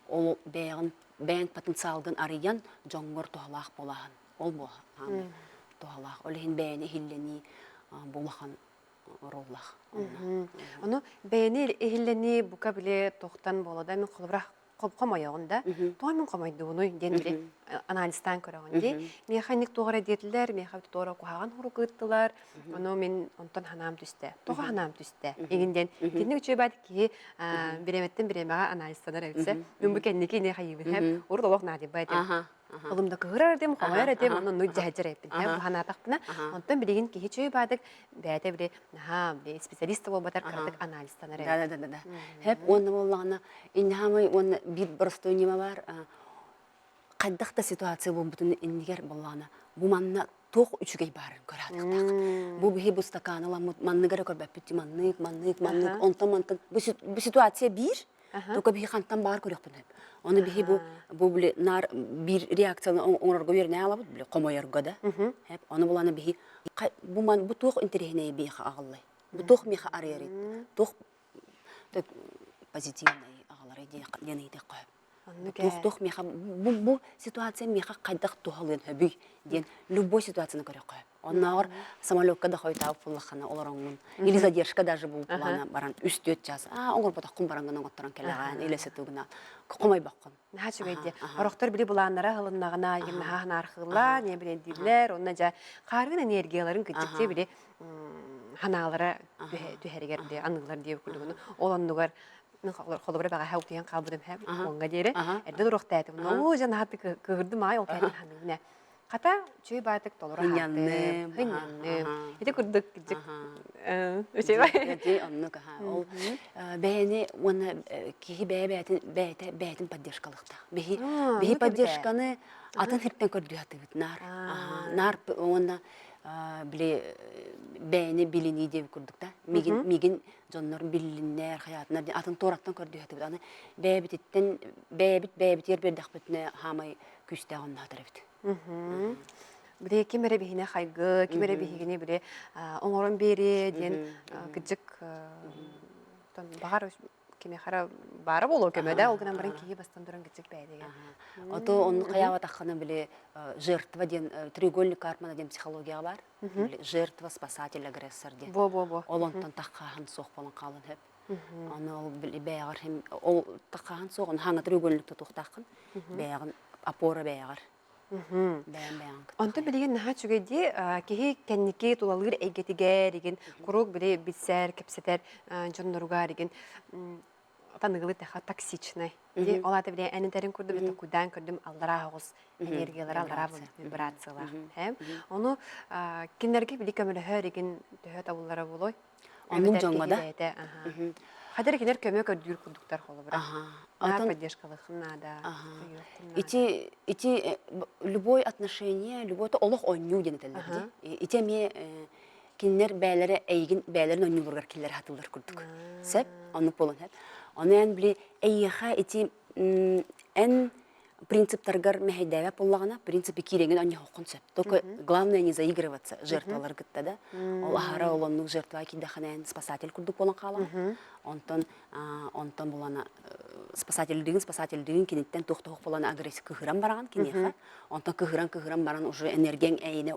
ол бэйэҕин бэйэҥ потенциалгын арыйан дьоҥҥор туһалаах буолаһын ол буолаһын туһалаах ол иһин бэйэни иһиллэнии бу улахан оруоллаах ону бэйэни иһиллэнии бука били туохтан буола да мин холобура хомойоҕун да тоҕо мин хомойдубунуй диэн били анализтаан көрөҕүн дии миэхэ инник туох эрэ диэтилэр миэхэ туора куһаҕан хурук ыыттылар ону мин онтон ханаам түстэ тоҕо ханаам түстэ игин диэн итинник үчүгэй баат киһи бириэмэттэн бириэмэҕэ анализтанар эбитсэ мин бу кэнники ини хайыыбын хэп урут олох наадыйбай этим Олум да кыһырар этим, хомойор этим, онно ну дьэһэдьэр эппин. Бу ханаатахпына, онтон билигин киһи чүй баадык бэйэтэ били наһаа били специалист буолбатар кыратык анализтанар эбит. Да, да, да, да. Хэп уонна буоллаҕына иннихамай уонна биир простой ньыма бар хайдах да ситуация буолбутун иннигэр буоллаҕына бу манна туох үчүгэй баарын көрө Бу биһи бу стаканы ламмыт маннык эрэ көрбөппүт маннык маннык маннык онтон мантан бу ситуация биир Только биһи хантан баар көрүөхпүн сөп. Ону биһи бу бу били наар биир реакцияны оҥорорго үөрэнэ алабыт били хомойорго да. Хэп ону буланы биһи бу ман бу туох интэриэһинэй биэхэ аҕаллай. Бу туох миэхэ арыйарый. Туох позитивный аҕаларый диэн ыйытыахха сөп. Туох туох миэхэ бу бу ситуация миэхэ хайдах туһалыан сөбүй диэн любой ситуацияны көрүөххэ сөп. Оннооҕор самолекка да хойутаабыт буоллаххына олороҥҥун или задержка даже буллаана баран үс-түөрт час аа оҥорботоххун бараҥҥын оҥотторон кэлэҕээн или сытыгына хомойбоккун. Наһаа үчүгэй дии. Орохтор били былааннара ыһылыннаҕына наһаа ханаархыыллар, не билэндииллэр, онно дьэ хаарыын энергияларын кыдьыктыы били ханаалара түһэригэр дии аныылар диэбит курдук. Ол оннугар холобура бэҕэһээ утуйан хаалбытым һэ уоҥҥа диэри эрдэ туруохтаатым. Оо дьэ наһаа кыыһырдым аай ол кэннин ханыыбын Хата үчүгэй баатык толору Хынньанным. Хынньанным. Ити курдук дьик үчүгэй. Ити оннук аха. Ол бэйэни уонна киһи бэйэ бэйэтин бэйэтэ бэйэтин поддержкалыахтаах. Биһи биһи поддержканы атын сиртэн көрдүү сатыыбыт наар. Наар уонна били бэйэни билинии диэбит курдук да. Мигин мигин дьоннор биллиннэр, хаятынар атын туораттан көрдүү сатыыбыт. Аны бэйэбититтэн бэйэбит бэйэбитигэр биэрдэхпитинэ хаамай күүстээх онно эбит. Били ким эрэ биһине хайгы, ким эрэ биһигини били оҥорон биэриэ диэн кыдьык баҕар кимиэхэ эрэ баара буолуо көмө да ол гынан баран киһи бастан туран кыдьык бэйэтигэр. Ото онну хайаабатаххына били жертва диэн треугольник Карпмана диэн психологияҕа баар. Жертва, спасатель, агрессор диэн. Во-во-во. Ол онтон таххааһын суох буолан хаалан сөп. Аны ол бэйэҕэр ол таххааһын суох, оны хаҥа треугольник тутуохтааххын. Бэйэҕин опора бэйэҕэр. Бэйэм бэйэҕин кытта. Онтон билигин наһаа үчүгэй дии киһи кэнники тулалыыр эйгэтигэр игин куруук били билсэр, кэпсэтэр дьонноругар игин таныгылы тэха токсичный. Ди ол ата били эн этэрин курдук били кудаан көрдүм аллараа оҕус энергиялара аллараа вибрациялаах. Ону кинилэргэ били көмөлөһөр игин төһө табыллара болой? Оннук дьоҥҥо да? Хадыр кинилэр көмө көрдүүр курдуктар холобура. Наар поддержкалыаххын наада. Ити ити любой отношение, любой олох оонньуу диэн этэллэр дии. Ити эмиэ кинилэр бээлэрэ эйигин бээлэрин оонньууларыгар киллэрэ сатыыллар курдук. Сөп? Оннук буолан сөп. Ону эн били эйиэхэ ити эн принциптаргар мэһэйдээбэт буоллаҕына, в принципе, киирэҥин онньоһоххун сөп. Только главное не заигрываться жертвалар кытта да. Ол аһара ол оннук жертва киирдэххинэ спасатель курдук буолан хаалаҕын. Онтон онтон булана спасательдыгын спасательдыгын киниттэн туох туох буолан агрессия кыһыран бараҕын киниэхэ. Онтон кыһыран кыһыран баран уже энергияң эйине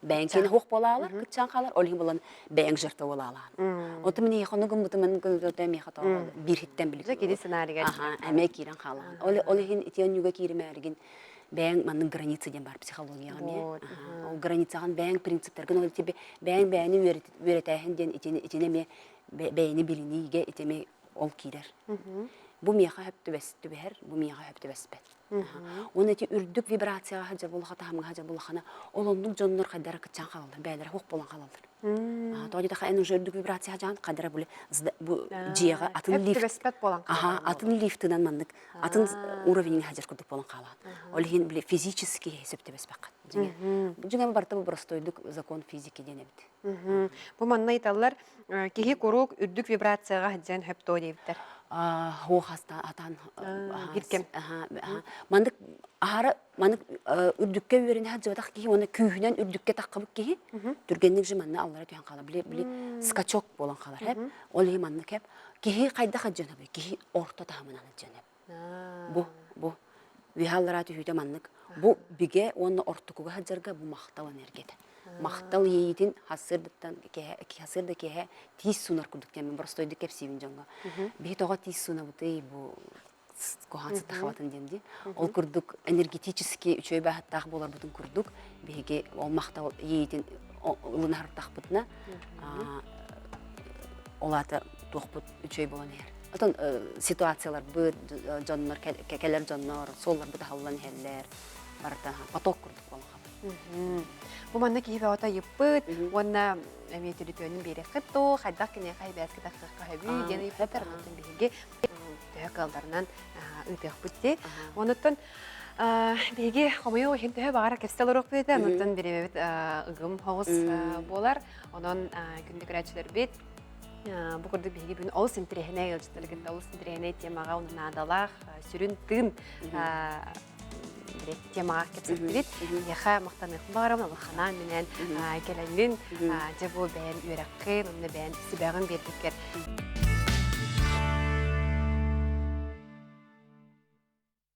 бэйэҥ киэнэ хуох буолаалар, кытчаан хаалар, ол иһин булан бэйэҥ жертва буолаалаан. Оту мин эйиэхэ ону гыммытым, мин гыммытым миэхэ тоҕо биир хиттэн билик. Кини сценарийга. Аха, эмиэ киирэн хаалаҕын. Ол ол иһин ити онньуга кииримээригин бэйэҥ маннык граница диэн бар психологияҕа эмиэ. Ол границаҕын бэйэҥ принциптэргин ол ити бэйэҥ бэйэни үөрэтээһин диэн итини итини эмиэ бэйэни билиниигэ ити эмиэ ол киирэр. Бу миэхэ хөп түбэһэр, бу миэхэ хөп түбэспэт. Уонна ити үрдүк вибрацияҕа сылдьар буоллаха, таһымҥа сылдьар буоллаххына, ол оннук дьоннор хайдара кыччаан хаалаллар, бэйэлэрэ суох буолан хаалаллар. Тоҕо диэтэххэ, эн уже үрдүк вибрация сылдьаҕын, хайдара били бу дьиэҕэ атын лифт түбэспэт буолан аха, атын лифтынан маннык атын уровеньҥа сылдьар курдук буолан хаалаҕын. Ол иһин били физически сөп түбэспэххин. Дьиҥэ, дьиҥэ барыта бу простойдук закон физики диэн эбит. Бу манна ыйталлар киһи куруук үрдүк вибрацияҕа сылдьан хөптөө диэбиттэр. Хуох атаан Биир кэм. Маннык аһара маннык үрдүккэ үөрэнэ сылдьыбатах киһи уонна күүһүнэн үрдүккэ таххыбыт киһи түргэнник же манна аллара түһэн хаалар. Били били скачок буолан хаалар хэп. Ол иһин маннык хэп. Киһи хайдах сылдьыан Киһи орто таһымынан сылдьыан Бу бу үөһэ аллараа түһүүтэ маннык. Бу бигэ уонна ортокуга сылдьарга бу махтал энергията. Махтал иэйиитин хасырдыттан хасырда киэһэ тиис суунар курдук диэн боростуойдук кэпсиибин дьоҥҥо. Биһи тоҕо тиис суунабытый бу куһаҕан сыттахабатын диэн дии. Ол курдук энергетически үчүгэй баһыттаах буоларбытын курдук биһиги ол махтал иэйиитин ылынар ол аата туохпут үчүгэй буолан иһэр. Отон ситуацияларбыт, дьоннор, кэлэр дьоннор, суолларбыт аһыллан иһэллэр, барыта поток курдук буолан хаалар. Бу манна киһи бөҕөтө ыйыппыт уонна эмиэ төлөпүөнүн биэриэххит дуу, хайдах киниэхэ эбээски тахсыахха сөбүй диэн ыйыппыттар. Онтон биһиги төһө кыалларынан ыытыахпыт дии. Онуттан биһиги хомойуох иһин төһө баҕара кэпсэл олоруохпут этэ. Онуттан бириэмэбит ыгым хоҕус буолар. Онон күндү көрөөччүлэрбит Бу курдук биһиги бүгүн олус интэриэһинэй ыалдьыттары кытта олус интэриэһинэй темаҕа уонна наадалаах сүрүн тыын темаҕа кэпсэттибит. Эйиэхэ махтаныахпын баҕарабын улаханаан минээн кэлэҥҥин дьэ бу бэйэн үөрэххин уонна бэйэн сүбэҕин биэрбиккэр.